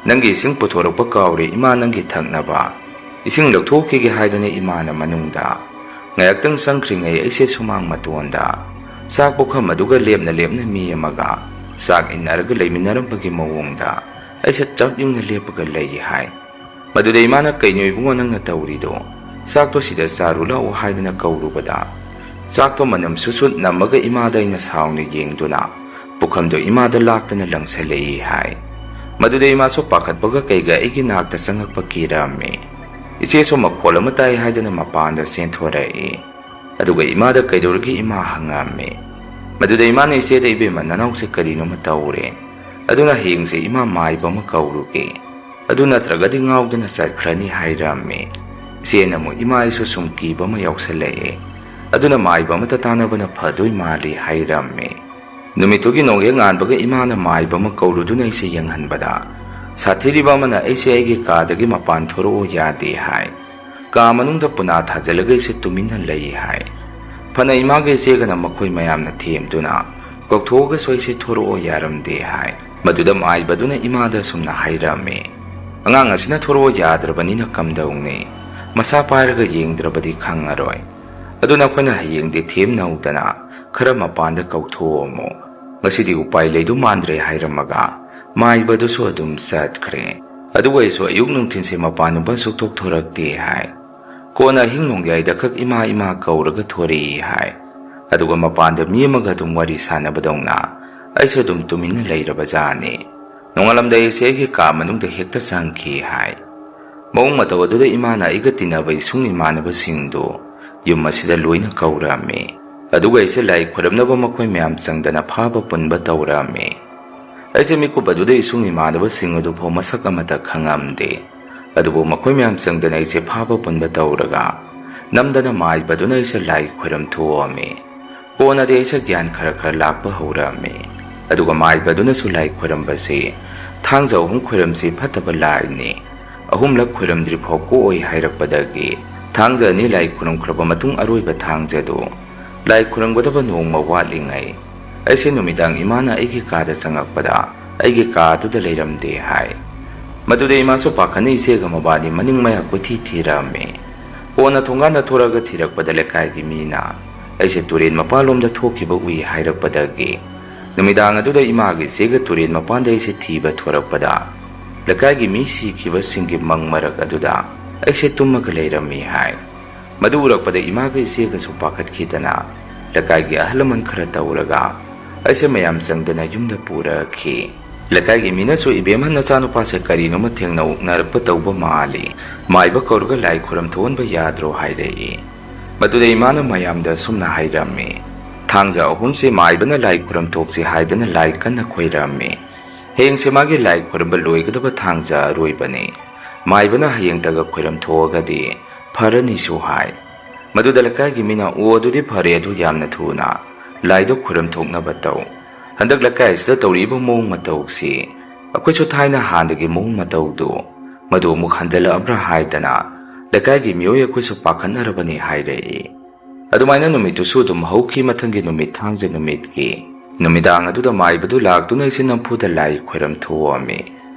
ꯅꯪꯒꯤ ꯏꯁꯤꯡ ꯄꯨꯊꯣꯔꯛꯄ ꯀꯥꯎꯔꯦ, ꯏꯃꯥ ꯅꯪꯒꯤ ꯊꯛꯅꯕ ꯏꯁꯤꯡ ꯂꯧꯊꯣꯛꯈꯤꯒꯦ" ꯍꯥꯏꯗꯨꯅ ꯏꯃꯥꯅ ꯃꯅꯨꯡꯗ ꯉꯥꯏꯍꯥꯛꯇꯪ ꯆꯪꯈ꯭ꯔꯤꯉꯩ ꯑꯩꯁꯦ ꯁꯨꯃꯥꯡ ꯃꯇꯣꯟꯗ ꯆꯥꯛ ꯄꯨꯈꯝ ꯑꯗꯨꯒ ꯂꯦꯞꯅ ꯂꯦꯞꯅ ꯃꯤ ꯑꯃꯒ ꯆꯥꯛ ꯏꯟꯅꯔꯒ ꯂꯩꯃꯤꯟꯅꯔꯝꯕꯒꯤ ꯃꯑꯣꯡꯗ ꯑꯩꯁꯦ ꯆꯞ ꯌꯨꯡꯅ ꯂꯦꯞꯄꯒ ꯂꯩ ꯍꯥꯏ꯫ ꯃꯗꯨꯗ ꯏꯃꯥꯅ, "ꯀꯩꯅꯣ ꯏꯕꯨꯡꯉꯣ ꯅꯪꯅ ꯇꯧꯔꯤꯗꯣ? ꯆꯥꯛꯇꯣ ꯁꯤꯗ ꯆꯥꯔꯨ ꯂꯥꯛꯑꯣ" ꯍꯥꯏꯗꯅ ꯀꯧꯔꯨꯕꯗ, ꯆꯥꯛꯇꯣ ꯃꯅꯝ ꯁꯨꯠ ꯁꯨꯠ ꯅꯝꯃꯒ ꯏꯃꯥꯗ ꯑꯩꯅ ꯁꯥꯎꯅ ꯌꯦꯡꯗꯨꯅ ꯄꯨꯈꯝꯗꯣ ꯏꯃꯥꯗ ꯂꯥꯛꯇꯅ ꯂꯪꯁꯜꯂꯛꯏ ꯍꯥꯏ꯫ ꯃꯗꯨꯗ ꯏꯃꯥꯁꯨ ꯄꯥꯈꯠꯄꯒ ꯀꯩꯒ ꯑꯩꯒꯤ ꯅꯥꯛꯇ ꯆꯪꯉꯛꯄ ꯀꯤꯔꯝꯃꯤ꯫ ꯏꯆꯦꯁꯨ ꯃꯈꯣꯜ ꯑꯃ ꯇꯥꯏ ꯍꯥꯏꯗꯨꯅ ꯃꯄꯥꯟꯗ ꯆꯦꯟꯊꯣꯔꯛꯏ꯫ ꯑꯗꯨꯒ ꯏꯃꯥꯗ "ꯀꯩꯗꯧꯔꯒꯦ ꯏꯃꯥ?" ꯍꯪꯉꯝꯃꯤ꯫ ꯃꯗꯨꯗ ꯏꯃꯥꯅ ꯏꯆꯦꯗ, "ꯏꯕꯦꯝꯃ, ꯅꯅꯥꯎꯁꯦ ꯀꯔꯤꯅꯣꯃ ꯇꯧꯔꯦ꯫ ꯑꯗꯨꯅ ꯍꯌꯦꯡꯁꯦ ꯏꯃꯥ ꯃꯥꯏꯕ ꯑꯃ ꯀꯧꯔꯨꯒꯦ꯫ ꯑꯗꯨ ꯅꯠꯇ꯭ꯔꯒꯗꯤ ꯉꯥꯎꯗꯅ ꯆꯠꯈ꯭ꯔꯅꯤ" ꯍꯥꯏꯔꯝꯃꯤ꯫ ꯏꯆꯦꯅ ꯑꯃꯨꯛ, "ꯏꯃꯥ, ꯑꯩꯁꯨ ꯁꯨꯝ ꯀꯤꯕ ꯑꯃ ꯌꯥꯎꯁꯜꯂꯛꯑꯦ꯫ ꯑꯗꯨꯅ ꯃꯥꯏꯕ ꯑꯃꯇ ꯇꯥꯟꯅꯕꯅ ꯐꯗꯣꯏ ꯃꯥꯜꯂꯤ" ꯍꯥꯏꯔꯝꯃꯤ꯫ ꯅꯨꯃꯤꯠꯇꯨꯒꯤ ꯅꯣꯡꯍꯦꯛ ꯉꯥꯟꯕꯒ ꯏꯃꯥꯅ ꯃꯥꯏꯕ ꯑꯃ ꯀꯧꯔꯨꯗꯨꯅ ꯑꯩꯁꯦ ꯌꯦꯡꯍꯟꯕꯗ, ꯁꯥꯊꯤꯔꯤꯕ ꯑꯃꯅ ꯑꯩꯁꯦ ꯑꯩꯒꯤ ꯀꯥꯗꯒꯤ ꯃꯄꯥꯟ ꯊꯣꯔꯛꯑꯣ ꯌꯥꯗꯦ ꯍꯥꯏ꯫ ꯀꯥ ꯃꯅꯨꯡꯗ ꯄꯨꯅꯥ ꯊꯥꯖꯤꯜꯂꯒ ꯑꯩꯁꯦ ꯇꯨꯃꯤꯟꯅ ꯂꯩ ꯍꯥꯏ꯫ ꯐꯅ ꯏꯃꯥꯒ ꯏꯆꯦꯒꯅ ꯃꯈꯣꯏ ꯃꯌꯥꯝꯅ ꯊꯦꯝꯗꯨꯅ ꯀꯧꯊꯣꯛꯑꯒꯁꯨ ꯑꯩꯁꯦ ꯊꯣꯔꯛꯑꯣ ꯌꯥꯔꯝꯗꯦ ꯍꯥꯏ꯫ ꯃꯗꯨꯗ ꯃꯥꯏꯕꯗꯨꯅ ꯏꯃꯥꯗ ꯑꯁꯨꯝꯅ ꯍꯥꯏꯔꯝꯃꯤ, "ꯑꯉꯥꯡ ꯑꯁꯤꯅ ꯊꯣꯔꯛꯑꯣ ꯌꯥꯗ꯭ꯔꯕꯅꯤꯅ ꯀꯝꯗꯧꯅꯤ? ꯃꯁꯥ ꯄꯥꯏꯔꯒ ꯌꯦꯡꯗ꯭ꯔꯕꯗꯤ ꯈꯪꯉꯔꯣꯏ꯫ ꯑꯗꯨꯅ ꯑꯩꯈꯣꯏꯅ ꯍꯌꯦꯡꯗꯤ ꯊꯦꯝꯅꯧꯗꯅ ꯈꯔ ꯃꯄꯥꯟꯗ ꯀꯧꯊꯣꯛꯑꯝꯃꯨ꯫ ꯉꯁꯤꯗꯤ ꯎꯄꯥꯏ ꯂꯩꯗꯧ ꯃꯥꯟꯗ꯭ꯔꯦ" ꯍꯥꯏꯔꯝꯃꯒ ꯃꯥꯏꯕꯗꯨꯁꯨ ꯑꯗꯨꯝ ꯆꯠꯈ꯭ꯔꯦ꯫ ꯑꯗꯨꯒ ꯑꯩꯁꯨ ꯑꯌꯨꯛ ꯅꯨꯡꯊꯤꯟꯁꯦ ꯃꯄꯥꯟ ꯁꯨꯛꯊꯣꯛ ꯊꯣꯔꯛꯇꯦ ꯍꯥꯏ꯫ ꯀꯣꯟꯅ ꯑꯍꯤꯡ ꯅꯣꯡꯌꯥꯏꯗ ꯈꯛ ꯏꯃꯥ ꯏꯃꯥ ꯀꯧꯔꯒ ꯊꯣꯔꯛꯏ ꯍꯥꯏ꯫ ꯑꯗꯨꯒ ꯃꯄꯥꯟꯗ ꯃꯤ ꯑꯃꯒ ꯑꯗꯨꯝ ꯋꯥꯔꯤ ꯁꯥꯟꯅꯕꯗꯧꯅ ꯑꯩꯁꯨ ꯑꯗꯨꯝ ꯇꯨꯃꯤꯟꯅ ꯂꯩꯔꯕꯖꯥꯠꯅꯤ꯫ ꯅꯣꯡꯉꯥꯜꯂꯝꯗꯥꯏ ꯑꯩꯁꯦ ꯑꯩꯒꯤ ꯀꯥ ꯃꯅꯨꯡꯗ ꯍꯦꯛꯇ ꯆꯪꯈꯤ ꯍꯥꯏ꯫ ꯃꯑꯣꯡ ꯃꯇꯧ ꯑꯗꯨꯗ ꯏꯃꯥꯅ ꯑꯩꯒ ꯇꯤꯟꯅꯕ ꯏꯁꯨꯡ ꯏꯃꯥꯟꯅꯕꯁꯤꯡꯗꯨ ꯌꯨꯝ ꯑꯁꯤꯗ ꯂꯣꯏꯅ ꯀꯧꯔꯝꯃꯤ꯫ ꯑꯗꯨꯒ ꯑꯩꯁꯦ ꯂꯥꯏ ꯈꯣꯏꯔꯝꯅꯕ ꯃꯈꯣꯏ ꯃꯌꯥꯝ ꯆꯪꯗꯅ ꯐꯥꯕ ꯄꯨꯟꯕ ꯇꯧꯔꯝꯃꯤ꯫ ꯑꯩꯁꯦ ꯃꯤꯀꯨꯞ ꯑꯗꯨꯗ ꯏꯁꯨꯡ ꯏꯃꯥꯟꯅꯕꯁꯤꯡ ꯑꯗꯨꯐꯥꯎ ꯃꯁꯛ ꯑꯃꯠꯇ ꯈꯪꯉꯝꯗꯦ꯫ ꯑꯗꯨꯕꯨ ꯃꯈꯣꯏ ꯃꯌꯥꯝ ꯆꯪꯗꯅ ꯑꯩꯁꯦ ꯐꯥꯕ ꯄꯨꯟꯕ ꯇꯧꯔꯒ ꯅꯝꯗꯅ ꯃꯥꯏꯕꯗꯨꯅ ꯑꯩꯁꯦ ꯂꯥꯏ ꯈꯣꯏꯔꯝ ꯊꯣꯛꯑꯝꯃꯤ꯫ ꯀꯣꯟꯅꯗꯤ ꯑꯩꯁꯦ ꯒ꯭ꯌꯥꯟ ꯈꯔ ꯈꯔ ꯂꯥꯛꯄ ꯍꯧꯔꯛꯑꯝꯃꯤ꯫ ꯑꯗꯨꯒ ꯃꯥꯏꯕꯗꯨꯅꯁꯨ ꯂꯥꯏ ꯈꯣꯏꯔꯝꯕꯁꯤ ꯊꯥꯡꯖ ꯑꯍꯨꯝ ꯈꯣꯏꯔꯝꯁꯤ, ꯐꯠꯇꯕ ꯂꯥꯏꯅꯤ, ꯑꯍꯨꯝꯂꯛ ꯈꯣꯏꯔꯝꯗ꯭ꯔꯤ ꯐꯥꯎ ꯀꯣꯛꯑꯣꯏ ꯍꯥꯏꯔꯛꯄꯗꯒꯤ ꯊꯥꯡꯖ ꯑꯅꯤ ꯂꯥꯏ ꯈꯨꯔꯨꯝꯈ꯭ꯔꯕ ꯃꯇꯨꯡ ꯑꯔꯣꯏꯕ ꯊꯥꯡꯖꯗꯨ ꯂꯥꯏ ꯈꯨꯔꯨꯝꯒꯗꯕ ꯅꯣꯡꯃ ꯋꯥꯠꯂꯤꯉꯩ ꯑꯩꯁꯦ ꯅꯨꯃꯤꯗꯥꯡ ꯏꯃꯥꯅ ꯑꯩꯒꯤ ꯀꯥꯗ ꯆꯪꯉꯛꯄꯗ ꯑꯩꯒꯤ ꯀꯥꯗꯨꯗ ꯂꯩꯔꯝꯗꯦ ꯍꯥꯏ꯫ ꯃꯗꯨꯗ ꯏꯃꯥꯁꯨ ꯄꯥꯈꯠꯅ ꯏꯆꯦꯒ ꯃꯕꯥꯅꯤ ꯃꯅꯤꯡ ꯃꯌꯥ ꯀꯣꯏꯊꯤ ꯊꯤꯔꯛꯑꯝꯃꯤ꯫ ꯀꯣꯟꯅ ꯊꯣꯡꯒꯥꯟꯗ ꯊꯣꯔꯛꯑꯒ ꯊꯤꯔꯛꯄꯗ ꯂꯩꯀꯥꯏꯒꯤ ꯃꯤꯅ ꯑꯩꯁꯦ ꯇꯨꯔꯦꯟ ꯃꯄꯥꯜꯂꯣꯝꯗ ꯊꯣꯛꯈꯤꯕ ꯎꯏ ꯍꯥꯏꯔꯛꯄꯗꯒꯤ ꯅꯨꯃꯤꯗꯥꯡ ꯑꯗꯨꯗ ꯏꯃꯥꯒ ꯏꯆꯦꯒ ꯇꯨꯔꯦꯟ ꯃꯄꯥꯟꯗ ꯑꯩꯁꯦ ꯊꯤꯕ ꯊꯣꯔꯛꯄꯗ ꯂꯩꯀꯥꯏꯒꯤ ꯃꯤ ꯁꯤꯈꯤꯕꯁꯤꯡꯒꯤ ꯃꯪ ꯃꯔꯛ ꯑꯗꯨꯗ ꯑꯩꯁꯦ ꯇꯨꯝꯃꯒ ꯂꯩꯔꯝꯃꯤ ꯍꯥꯏ꯫ ꯃꯗꯨ ꯎꯔꯛꯄꯗ ꯏꯃꯥꯒ ꯏꯆꯦꯒꯁꯨ ꯄꯥꯈꯠꯈꯤꯗꯅ ꯂꯩꯀꯥꯏꯒꯤ ꯑꯍꯜ ꯂꯃꯟ ꯈꯔ ꯇꯧꯔꯒ ꯑꯩꯁꯦ ꯃꯌꯥꯝ ꯆꯪꯗꯅ ꯌꯨꯝꯗ ꯄꯨꯔꯛꯈꯤ꯫ ꯂꯩꯀꯥꯏꯒꯤ ꯃꯤꯅꯁꯨ ꯏꯕꯦꯝꯍꯟ ꯅꯆꯥꯅꯨꯄꯥꯁꯦ ꯀꯔꯤꯅꯣꯃ ꯊꯦꯡꯅ ꯎꯛꯅꯔꯛꯄ ꯇꯧꯕ ꯃꯥꯜꯂꯤ, ꯃꯥꯏꯕ ꯀꯧꯔꯒ ꯂꯥꯏ ꯈꯨꯔꯝ ꯊꯣꯛꯍꯟꯕ ꯌꯥꯗ꯭ꯔꯣ ꯍꯥꯏꯔꯛꯏ꯫ ꯃꯗꯨꯗ ꯏꯃꯥꯅ ꯃꯌꯥꯝꯗ ꯑꯁꯨꯝꯅ ꯍꯥꯏꯔꯝꯃꯤ, ꯊꯥꯡꯖ ꯑꯍꯨꯝꯁꯦ ꯃꯥꯏꯕꯅ ꯂꯥꯏ ꯈꯨꯔꯝ ꯊꯣꯛꯁꯤ ꯍꯥꯏꯗꯅ ꯂꯥꯏ ꯀꯟꯅ ꯈꯣꯏꯔꯝꯃꯤ꯫ ꯍꯌꯦꯡꯁꯦ ꯃꯥꯒꯤ ꯂꯥꯏ ꯈꯣꯏꯔꯝꯕ ꯂꯣꯏꯒꯗꯕ ꯊꯥꯡꯖ ꯑꯔꯣꯏꯕꯅꯤ꯫ ꯃꯥꯏꯕꯅ ꯍꯌꯦꯡꯇꯒ ꯈꯣꯏꯔꯝ ꯊꯣꯛꯑꯒꯗꯤ ꯐꯔꯅꯤꯁꯨ ꯍꯥꯏ꯫ ꯃꯗꯨꯗ ꯂꯩꯀꯥꯏꯒꯤ ꯃꯤꯅ, "ꯑꯣ, ꯑꯗꯨꯗꯤ ꯐꯔꯦ, ꯑꯗꯨ ꯌꯥꯝꯅ ꯊꯨꯅ ꯂꯥꯏꯗꯣ ꯈꯨꯔꯝ ꯊꯣꯛꯅꯕ ꯇꯧ꯫ ꯍꯟꯗꯛ ꯂꯩꯀꯥꯏ ꯑꯁꯤꯗ ꯇꯧꯔꯤꯕ ꯃꯑꯣꯡ ꯃꯇꯧꯁꯤ ꯑꯩꯈꯣꯏꯁꯨ ꯊꯥꯏꯅ ꯍꯥꯟꯅꯒꯤ ꯃꯑꯣꯡ ꯃꯇꯧꯗꯨ ꯃꯗꯨ ꯑꯃꯨꯛ ꯍꯟꯖꯤꯜꯂꯛꯑꯕ꯭ꯔꯥ?" ꯍꯥꯏꯗꯅ ꯂꯩꯀꯥꯏꯒꯤ ꯃꯤꯑꯣꯏ ꯑꯩꯈꯣꯏꯁꯨ ꯄꯥꯈꯠꯅꯔꯕꯅꯤ ꯍꯥꯏꯔꯛꯏ꯫ ꯑꯗꯨꯃꯥꯏꯅ ꯅꯨꯃꯤꯠꯇꯨꯁꯨ ꯑꯗꯨꯝ ꯍꯧꯈꯤ꯫ ꯃꯊꯪꯒꯤ ꯅꯨꯃꯤꯠ, ꯊꯥꯡꯖ ꯅꯨꯃꯤꯠꯀꯤ ꯅꯨꯃꯤꯗꯥꯡ ꯑꯗꯨꯗ ꯃꯥꯏꯕꯗꯨ ꯂꯥꯛꯇꯨꯅ ꯑꯩꯁꯦ ꯅꯝꯐꯨꯗ ꯂꯥꯏ ꯈꯣꯏꯔꯝ ꯊꯣꯛꯑꯝꯃꯤ꯫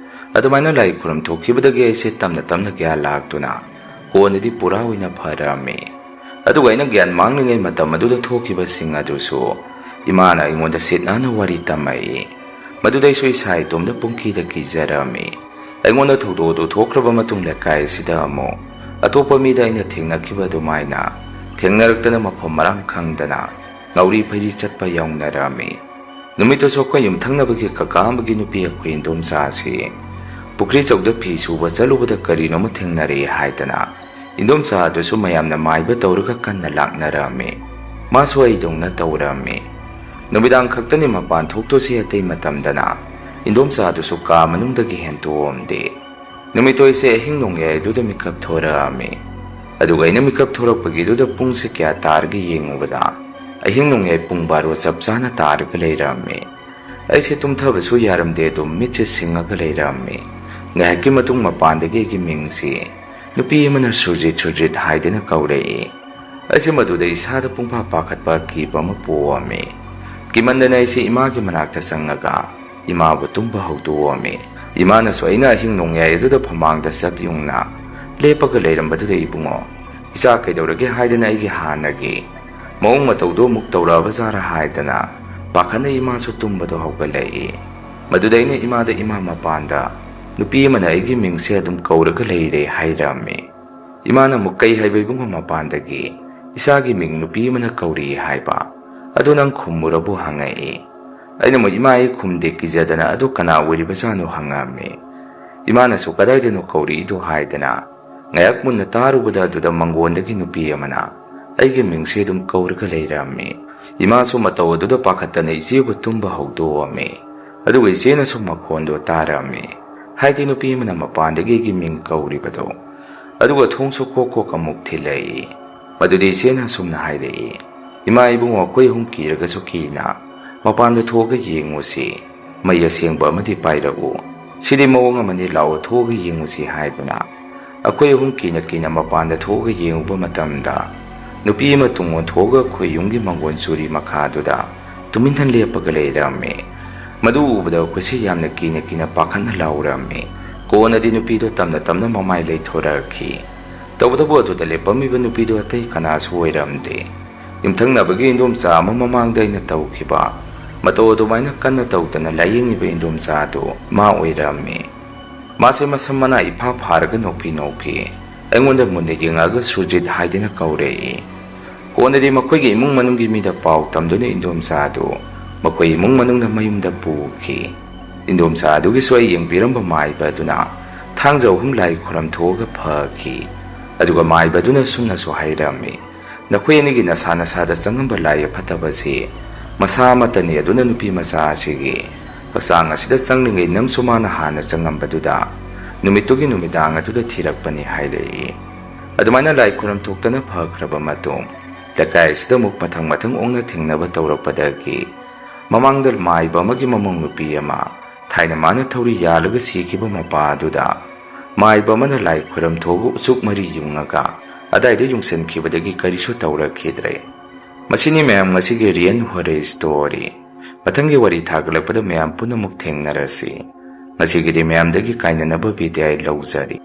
ꯑꯗꯨꯃꯥꯏꯅ ꯂꯥꯏ ꯈꯣꯏꯔꯝ ꯊꯣꯛꯈꯤꯕꯗꯒꯤ ꯑꯩꯁꯦ ꯇꯞꯅ ꯇꯞꯅ ꯒ꯭ꯌꯥꯟ ꯂꯥꯛꯇꯨꯅ ꯀꯣꯟꯅꯗꯤ ꯄꯨꯔꯥ ꯑꯣꯏꯅ ꯐꯔꯛꯑꯝꯃꯤ꯫ ꯑꯗꯨꯒ ꯑꯩꯅ ꯒ꯭ꯌꯥꯟ ꯃꯥꯡꯂꯤꯉꯩ ꯃꯇꯝ ꯑꯗꯨꯗ ꯊꯣꯛꯈꯤꯕꯁꯤꯡ ꯑꯗꯨꯁꯨ ꯏꯃꯥꯅ ꯑꯩꯉꯣꯟꯗ ꯁꯤꯠ ꯅꯥꯟꯅ ꯋꯥꯔꯤ ꯇꯝꯃꯛꯏ꯫ ꯃꯗꯨꯗ ꯑꯩꯁꯨ ꯏꯁꯥ ꯏꯇꯣꯝꯇ ꯄꯨꯡꯀꯤꯗ ꯀꯤꯖꯔꯝꯃꯤ꯫ ꯑꯩꯉꯣꯟꯗ ꯊꯧꯗꯣꯛ ꯑꯗꯨ ꯊꯣꯛꯈ꯭ꯔꯕ ꯃꯇꯨꯡ ꯂꯩꯀꯥꯏ ꯑꯁꯤꯗ ꯑꯃꯨꯛ ꯑꯇꯣꯞꯄ ꯃꯤꯗ ꯑꯩꯅ ꯊꯦꯡꯅꯈꯤꯕ ꯑꯗꯨꯃꯥꯏꯅ ꯊꯦꯡꯅꯔꯛꯇꯅ ꯃꯐꯝ ꯃꯔꯥꯡ ꯈꯪꯗꯅ ꯉꯥꯎꯔꯤ ꯐꯩꯔꯤ ꯆꯠꯄ ꯌꯥꯎꯅꯔꯝꯃꯤ꯫ ꯅꯨꯃꯤꯠꯇꯨꯁꯨ ꯑꯩꯈꯣꯏ ꯌꯨꯝꯊꯪꯅꯕꯒꯤ ꯀꯀꯥ ꯑꯃꯒꯤ ꯅꯨꯄꯤ ꯑꯩꯈꯣꯏ ꯏꯟꯗꯣꯝꯆꯥ ꯑꯁꯤ ꯄꯨꯈ꯭ꯔꯤ ꯆꯧꯗ ꯐꯤ ꯁꯨꯕ ꯆꯠꯂꯨꯕꯗ ꯀꯔꯤꯅꯣꯃ ꯊꯦꯡꯅꯔꯦ ꯍꯥꯏꯗꯅ ꯏꯟꯗꯣꯝꯆꯥ ꯑꯗꯨꯁꯨ ꯃꯌꯥꯝꯅ ꯃꯥꯏꯕ ꯇꯧꯔꯒ ꯀꯟꯅ ꯂꯥꯛꯅꯔꯝꯃꯤ꯫ ꯃꯥꯁꯨ ꯑꯩꯗꯧꯅ ꯇꯧꯔꯝꯃꯤ꯫ ꯅꯨꯃꯤꯗꯥꯡ ꯈꯛꯇꯅꯤ ꯃꯄꯥꯟ ꯊꯣꯛꯇꯣꯏꯁꯤ, ꯑꯇꯩ ꯃꯇꯝꯗꯅ ꯏꯟꯗꯣꯝꯆꯥ ꯑꯗꯨꯁꯨ ꯀꯥ ꯃꯅꯨꯡꯗꯒꯤ ꯍꯦꯟꯇꯣꯛꯑꯝꯗꯦ꯫ ꯅꯨꯃꯤꯠꯇꯣ ꯑꯩꯁꯦ ꯑꯍꯤꯡ ꯅꯣꯡꯌꯥꯏꯗꯨꯗ ꯃꯤꯀꯞ ꯊꯣꯔꯛꯑꯝꯃꯤ꯫ ꯑꯗꯨꯒ ꯑꯩꯅ ꯃꯤꯀꯞ ꯊꯣꯔꯛꯄꯒꯤꯗꯨꯗ ꯄꯨꯡꯁꯦ ꯀꯌꯥ ꯇꯥꯔꯒꯦ ꯌꯦꯡꯉꯨꯕꯗ, ꯑꯍꯤꯡ ꯅꯣꯡꯌꯥꯏ ꯄꯨꯡ ꯕꯥꯔꯣ ꯆꯞ ꯆꯥꯅ ꯇꯥꯔꯒ ꯂꯩꯔꯝꯃꯤ꯫ ꯑꯩꯁꯦ ꯇꯨꯝꯊꯕꯁꯨ ꯌꯥꯔꯝꯗꯦ, ꯑꯗꯨꯝ ꯃꯤꯠꯁꯦ ꯁꯤꯡꯉꯒ ꯂꯩꯔꯝꯃꯤ꯫ ꯉꯥꯏꯍꯥꯛꯀꯤ ꯃꯇꯨꯡ ꯃꯄꯥꯟꯗꯒꯤ ꯑꯩꯒꯤ ꯃꯤꯡꯁꯤ ꯅꯨꯄꯤ ꯑꯃꯅ "ꯁꯨꯔꯖꯤꯠ, ꯁꯨꯔꯖꯤꯠ" ꯍꯥꯏꯗꯨꯅ ꯀꯧꯔꯛꯏ꯫ ꯑꯩꯁꯦ ꯃꯗꯨꯗ ꯏꯁꯥꯗ ꯄꯨꯡꯐꯥ ꯄꯥꯈꯠꯄ, ꯑꯀꯤꯕ ꯑꯃ ꯄꯣꯛꯑꯝꯃꯤ꯫ ꯀꯤꯃꯟꯗꯅ ꯑꯩꯁꯦ ꯏꯃꯥꯒꯤ ꯃꯅꯥꯛꯇ ꯆꯪꯉꯒ ꯏꯃꯥꯕꯨ ꯇꯨꯝꯕ ꯍꯧꯗꯣꯛꯑꯝꯃꯤ꯫ ꯏꯃꯥꯅꯁꯨ ꯑꯩꯅ ꯑꯍꯤꯡ ꯅꯣꯡꯌꯥꯏ ꯑꯗꯨꯗ ꯐꯃꯥꯡꯗ ꯆꯞ ꯌꯨꯡꯅ ꯂꯦꯞꯄꯒ ꯂꯩꯔꯝꯕꯗꯨꯗ, "ꯏꯕꯨꯡꯉꯣ, ꯏꯆꯥ ꯀꯩꯗꯧꯔꯒꯦ?" ꯍꯥꯏꯗꯅ ꯑꯩꯒꯤ ꯍꯥꯟꯅꯒꯤ ꯃꯑꯣꯡ ꯃꯇꯧꯗꯣ ꯑꯃꯨꯛ ꯇꯧꯔꯛꯑꯕ ꯖꯥꯔꯥ ꯍꯥꯏꯗꯅ ꯄꯥꯈꯠꯅ ꯏꯃꯥꯁꯨ ꯇꯨꯝꯕꯗꯣ ꯍꯧꯒꯠꯂꯛꯏ꯫ ꯃꯗꯨꯗ ꯑꯩꯅ ꯏꯃꯥꯗ, "ꯏꯃꯥ, ꯃꯄꯥꯟꯗ ꯅꯨꯄꯤ ꯑꯃꯅ ꯑꯩꯒꯤ ꯃꯤꯡꯁꯦ ꯑꯗꯨꯝ ꯀꯧꯔꯒ ꯂꯩꯔꯦ" ꯍꯥꯏꯔꯝꯃꯤ꯫ ꯏꯃꯥꯅ ꯑꯃꯨꯛ, "ꯀꯩ ꯍꯥꯏꯕ ꯏꯕꯨꯡꯉꯣ ꯃꯄꯥꯟꯗꯒꯤ ꯏꯆꯥꯒꯤ ꯃꯤꯡ ꯅꯨꯄꯤ ꯑꯃꯅ ꯀꯧꯔꯤ ꯍꯥꯏꯕ? ꯑꯗꯨ ꯅꯪ ꯈꯨꯝꯃꯨꯔꯕꯣ?" ꯍꯪꯉꯛꯏ꯫ ꯑꯩꯅ ꯑꯃꯨꯛ, "ꯏꯃꯥ, ꯑꯩ ꯈꯨꯝꯗꯦ, ꯀꯤꯖꯗꯅ, ꯑꯗꯨ ꯀꯅꯥ ꯑꯣꯏꯔꯤꯕꯖꯥꯠꯅꯣ?" ꯍꯪꯉꯛꯑꯝꯃꯤ꯫ ꯏꯃꯥꯅꯁꯨ, "ꯀꯗꯥꯏꯗꯅꯣ ꯀꯧꯔꯛꯏꯗꯣ?" ꯍꯥꯏꯗꯅ ꯉꯥꯏꯍꯥꯛ ꯃꯨꯟꯅ ꯇꯥꯔꯨꯕꯗ, ꯑꯗꯨꯗ ꯃꯪꯒꯣꯟꯗꯒꯤ ꯅꯨꯄꯤ ꯑꯃꯅ ꯑꯩꯒꯤ ꯃꯤꯡꯁꯦ ꯑꯗꯨꯝ ꯀꯧꯔꯒ ꯂꯩꯔꯝꯃꯤ꯫ ꯏꯃꯥꯁꯨ ꯃꯇꯧ ꯑꯗꯨꯗ ꯄꯥꯈꯠꯇꯅ ꯏꯆꯦꯕꯨ ꯇꯨꯝꯕ ꯍꯧꯗꯣꯛꯑꯝꯃꯤ꯫ ꯑꯗꯨꯒ ꯏꯆꯦꯅꯁꯨ ꯃꯈꯣꯟꯗꯣ ꯇꯥꯔꯝꯃꯤ, ꯍꯥꯏꯗꯤ ꯅꯨꯄꯤ ꯑꯃꯅ ꯃꯄꯥꯟꯗꯒꯤ ꯑꯩꯒꯤ ꯃꯤꯡ ꯀꯧꯔꯤꯕꯗꯣ꯫ ꯑꯗꯨꯒ ꯊꯣꯡꯁꯨ ꯈꯣꯛ ꯈꯣꯛ ꯑꯃꯨꯛ ꯊꯤꯜꯂꯛꯏ꯫ ꯃꯗꯨꯗꯤ ꯏꯆꯦꯅ ꯑꯁꯨꯝꯅ ꯍꯥꯏꯔꯛꯏ, "ꯏꯃꯥ, ꯏꯕꯨꯡꯉꯣ, ꯑꯩꯈꯣꯏ ꯑꯍꯨꯝ ꯀꯤꯔꯒꯁꯨ ꯀꯤꯅ ꯃꯄꯥꯟꯗ ꯊꯣꯛꯑꯒ ꯌꯦꯡꯉꯨꯁꯤ꯫ ꯃꯩ ꯑꯁꯦꯡꯕ ꯑꯃꯗꯤ ꯄꯥꯏꯔꯛꯎ꯫ ꯁꯤꯗꯤ ꯃꯑꯣꯡ ꯑꯃꯅꯤ, ꯂꯥꯛꯑꯣ, ꯊꯣꯛꯑꯒ ꯌꯦꯡꯉꯨꯁꯤ" ꯍꯥꯏꯗꯨꯅ ꯑꯩꯈꯣꯏ ꯑꯍꯨꯝ ꯀꯤꯅ ꯀꯤꯅ ꯃꯄꯥꯟꯗ ꯊꯣꯛꯑꯒ ꯌꯦꯡꯉꯨꯕ ꯃꯇꯝꯗ, ꯅꯨꯄꯤ ꯑꯃ ꯇꯨꯡ ꯑꯣꯟꯊꯣꯛꯑꯒ ꯑꯩꯈꯣꯏ ꯌꯨꯝꯒꯤ ꯃꯪꯒꯣꯟ ꯆꯨꯔꯤ ꯃꯈꯥꯗꯨꯗ ꯇꯨꯃꯤꯟꯅ ꯂꯦꯞꯄꯒ ꯂꯩꯔꯝꯃꯤ꯫ ꯃꯗꯨ ꯎꯕꯗ ꯑꯩꯈꯣꯏꯁꯦ ꯌꯥꯝꯅ ꯀꯤꯅ ꯀꯤꯅ ꯄꯥꯈꯠꯅ ꯂꯥꯎꯔꯝꯃꯤ꯫ ꯀꯣꯟꯅꯗꯤ ꯅꯨꯄꯤꯗꯣ ꯇꯞꯅ ꯇꯞꯅ ꯃꯃꯥꯏ ꯂꯩꯊꯣꯔꯛꯈꯤ꯫ ꯇꯧꯕꯇꯕꯨ ꯑꯗꯨꯗ ꯂꯦꯞꯄꯝꯃꯤꯕ ꯅꯨꯄꯤꯗꯣ ꯑꯇꯩ ꯀꯅꯥꯁꯨ ꯑꯣꯏꯔꯝꯗꯦ꯫ ꯌꯨꯝꯊꯪꯅꯕꯒꯤ ꯏꯟꯗꯣꯝꯆꯥ ꯑꯃ ꯃꯃꯥꯡꯗ ꯑꯩꯅ ꯇꯧꯈꯤꯕ ꯃꯇꯧ ꯑꯗꯨꯃꯥꯏꯅ ꯀꯟꯅ ꯇꯧꯗꯅ ꯂꯥꯏꯌꯦꯡꯉꯤꯕ ꯏꯟꯗꯣꯝꯆꯥ ꯑꯗꯨ ꯃꯥ ꯑꯣꯏꯔꯝꯃꯤ꯫ ꯃꯥꯁꯦ ꯃꯁꯝ ꯃꯅꯥ ꯏꯐꯥ ꯐꯥꯔꯒ ꯅꯣꯛꯐꯤ ꯅꯣꯛꯐꯤ ꯑꯩꯉꯣꯟꯗ ꯃꯨꯟꯅ ꯌꯦꯡꯉꯛꯑꯒ "ꯁꯨꯔꯖꯤꯠ" ꯍꯥꯏꯗꯨꯅ ꯀꯧꯔꯛꯏ꯫ ꯀꯣꯟꯅꯗꯤ ꯃꯈꯣꯏꯒꯤ ꯏꯃꯨꯡ ꯃꯅꯨꯡꯒꯤ ꯃꯤꯗ ꯄꯥꯎ ꯇꯝꯗꯨꯅ ꯏꯟꯗꯣꯝꯆꯥ ꯑꯗꯨ ꯃꯈꯣꯏ ꯏꯃꯨꯡ ꯃꯅꯨꯡꯅ ꯃꯌꯨꯝꯗ ꯄꯨꯈꯤ꯫ ꯏꯟꯗꯣꯝꯆꯥ ꯑꯗꯨꯒꯤꯁꯨ ꯑꯩ ꯌꯦꯡꯕꯤꯔꯝꯕ ꯃꯥꯏꯕ ꯑꯗꯨꯅ ꯊꯥꯡꯖ ꯑꯍꯨꯝ ꯂꯥꯏ ꯈꯨꯔꯝ ꯊꯣꯛꯑꯒ ꯐꯈꯤ꯫ ꯑꯗꯨꯒ ꯃꯥꯏꯕ ꯑꯗꯨꯅ ꯁꯨꯝꯅꯁꯨ ꯍꯥꯏꯔꯝꯃꯤ, "ꯅꯈꯣꯏ ꯑꯅꯤꯒꯤ ꯅꯁꯥ ꯅꯁꯥꯗ ꯆꯪꯉꯝꯕ ꯂꯥꯏ ꯑꯐꯠꯇꯕꯁꯤ ꯃꯁꯥ ꯑꯃꯠꯇꯅꯤ, ꯑꯗꯨꯅ ꯅꯨꯄꯤ ꯃꯆꯥ ꯑꯁꯤꯒꯤ ꯍꯛꯆꯥꯡ ꯑꯁꯤꯗ ꯆꯪꯂꯤꯉꯩ ꯅꯪꯁꯨ ꯃꯥꯅ ꯍꯥꯟꯅ ꯆꯪꯉꯝꯕꯗꯨꯗ ꯅꯨꯃꯤꯠꯇꯨꯒꯤ ꯅꯨꯃꯤꯗꯥꯡ ꯑꯗꯨꯗ ꯊꯤꯔꯛꯄꯅꯤ ꯍꯥꯏꯔꯛꯏ꯫ ꯑꯗꯨꯃꯥꯏꯅ ꯂꯥꯏ ꯈꯨꯔꯝ ꯊꯣꯛꯇꯅ ꯐꯈ꯭ꯔꯕ ꯃꯇꯨꯡ, ꯂꯩꯀꯥꯏ ꯑꯁꯤꯗ ꯑꯃꯨꯛ ꯃꯊꯪ ꯃꯊꯪ ꯑꯣꯛꯅ ꯊꯦꯡꯅꯕ ꯇꯧꯔꯛꯄꯗꯒꯤ ꯃꯃꯥꯡꯗ ꯃꯥꯏꯕ ꯑꯃꯒꯤ ꯃꯃꯧ ꯅꯨꯄꯤ ꯑꯃ, ꯊꯥꯏꯅ ꯃꯥꯅ ꯊꯧꯔꯤ ꯌꯥꯜꯂꯒ ꯁꯤꯈꯤꯕ ꯃꯄꯥ ꯑꯗꯨꯗ ꯃꯥꯏꯕ ꯑꯃꯅ ꯂꯥꯏ ꯈꯨꯔꯝ ꯊꯣꯛꯑꯒ ꯎꯆꯨꯛ ꯃꯔꯤ ꯌꯨꯡꯉꯒ ꯑꯗꯥꯏꯗ ꯌꯨꯡꯁꯟꯈꯤꯕꯗꯒꯤ ꯀꯔꯤꯁꯨ ꯇꯧꯔꯛꯈꯤꯗ꯭ꯔꯦ꯫ ꯃꯁꯤꯅꯤ ꯃꯌꯥꯝ ꯉꯁꯤꯒꯤ Real Horror Story꯫ ꯃꯊꯪꯒꯤ ꯋꯥꯔꯤ ꯊꯥꯒꯠꯂꯛꯄꯗ ꯃꯌꯥꯝ ꯄꯨꯝꯅꯃꯛ ꯊꯦꯡꯅꯔꯁꯤ꯫ ꯉꯁꯤꯒꯤꯗꯤ ꯃꯌꯥꯝꯗꯒꯤ ꯀꯥꯏꯅꯅꯕ ꯕꯤꯗꯥꯏ ꯂꯧꯖꯔꯤ꯫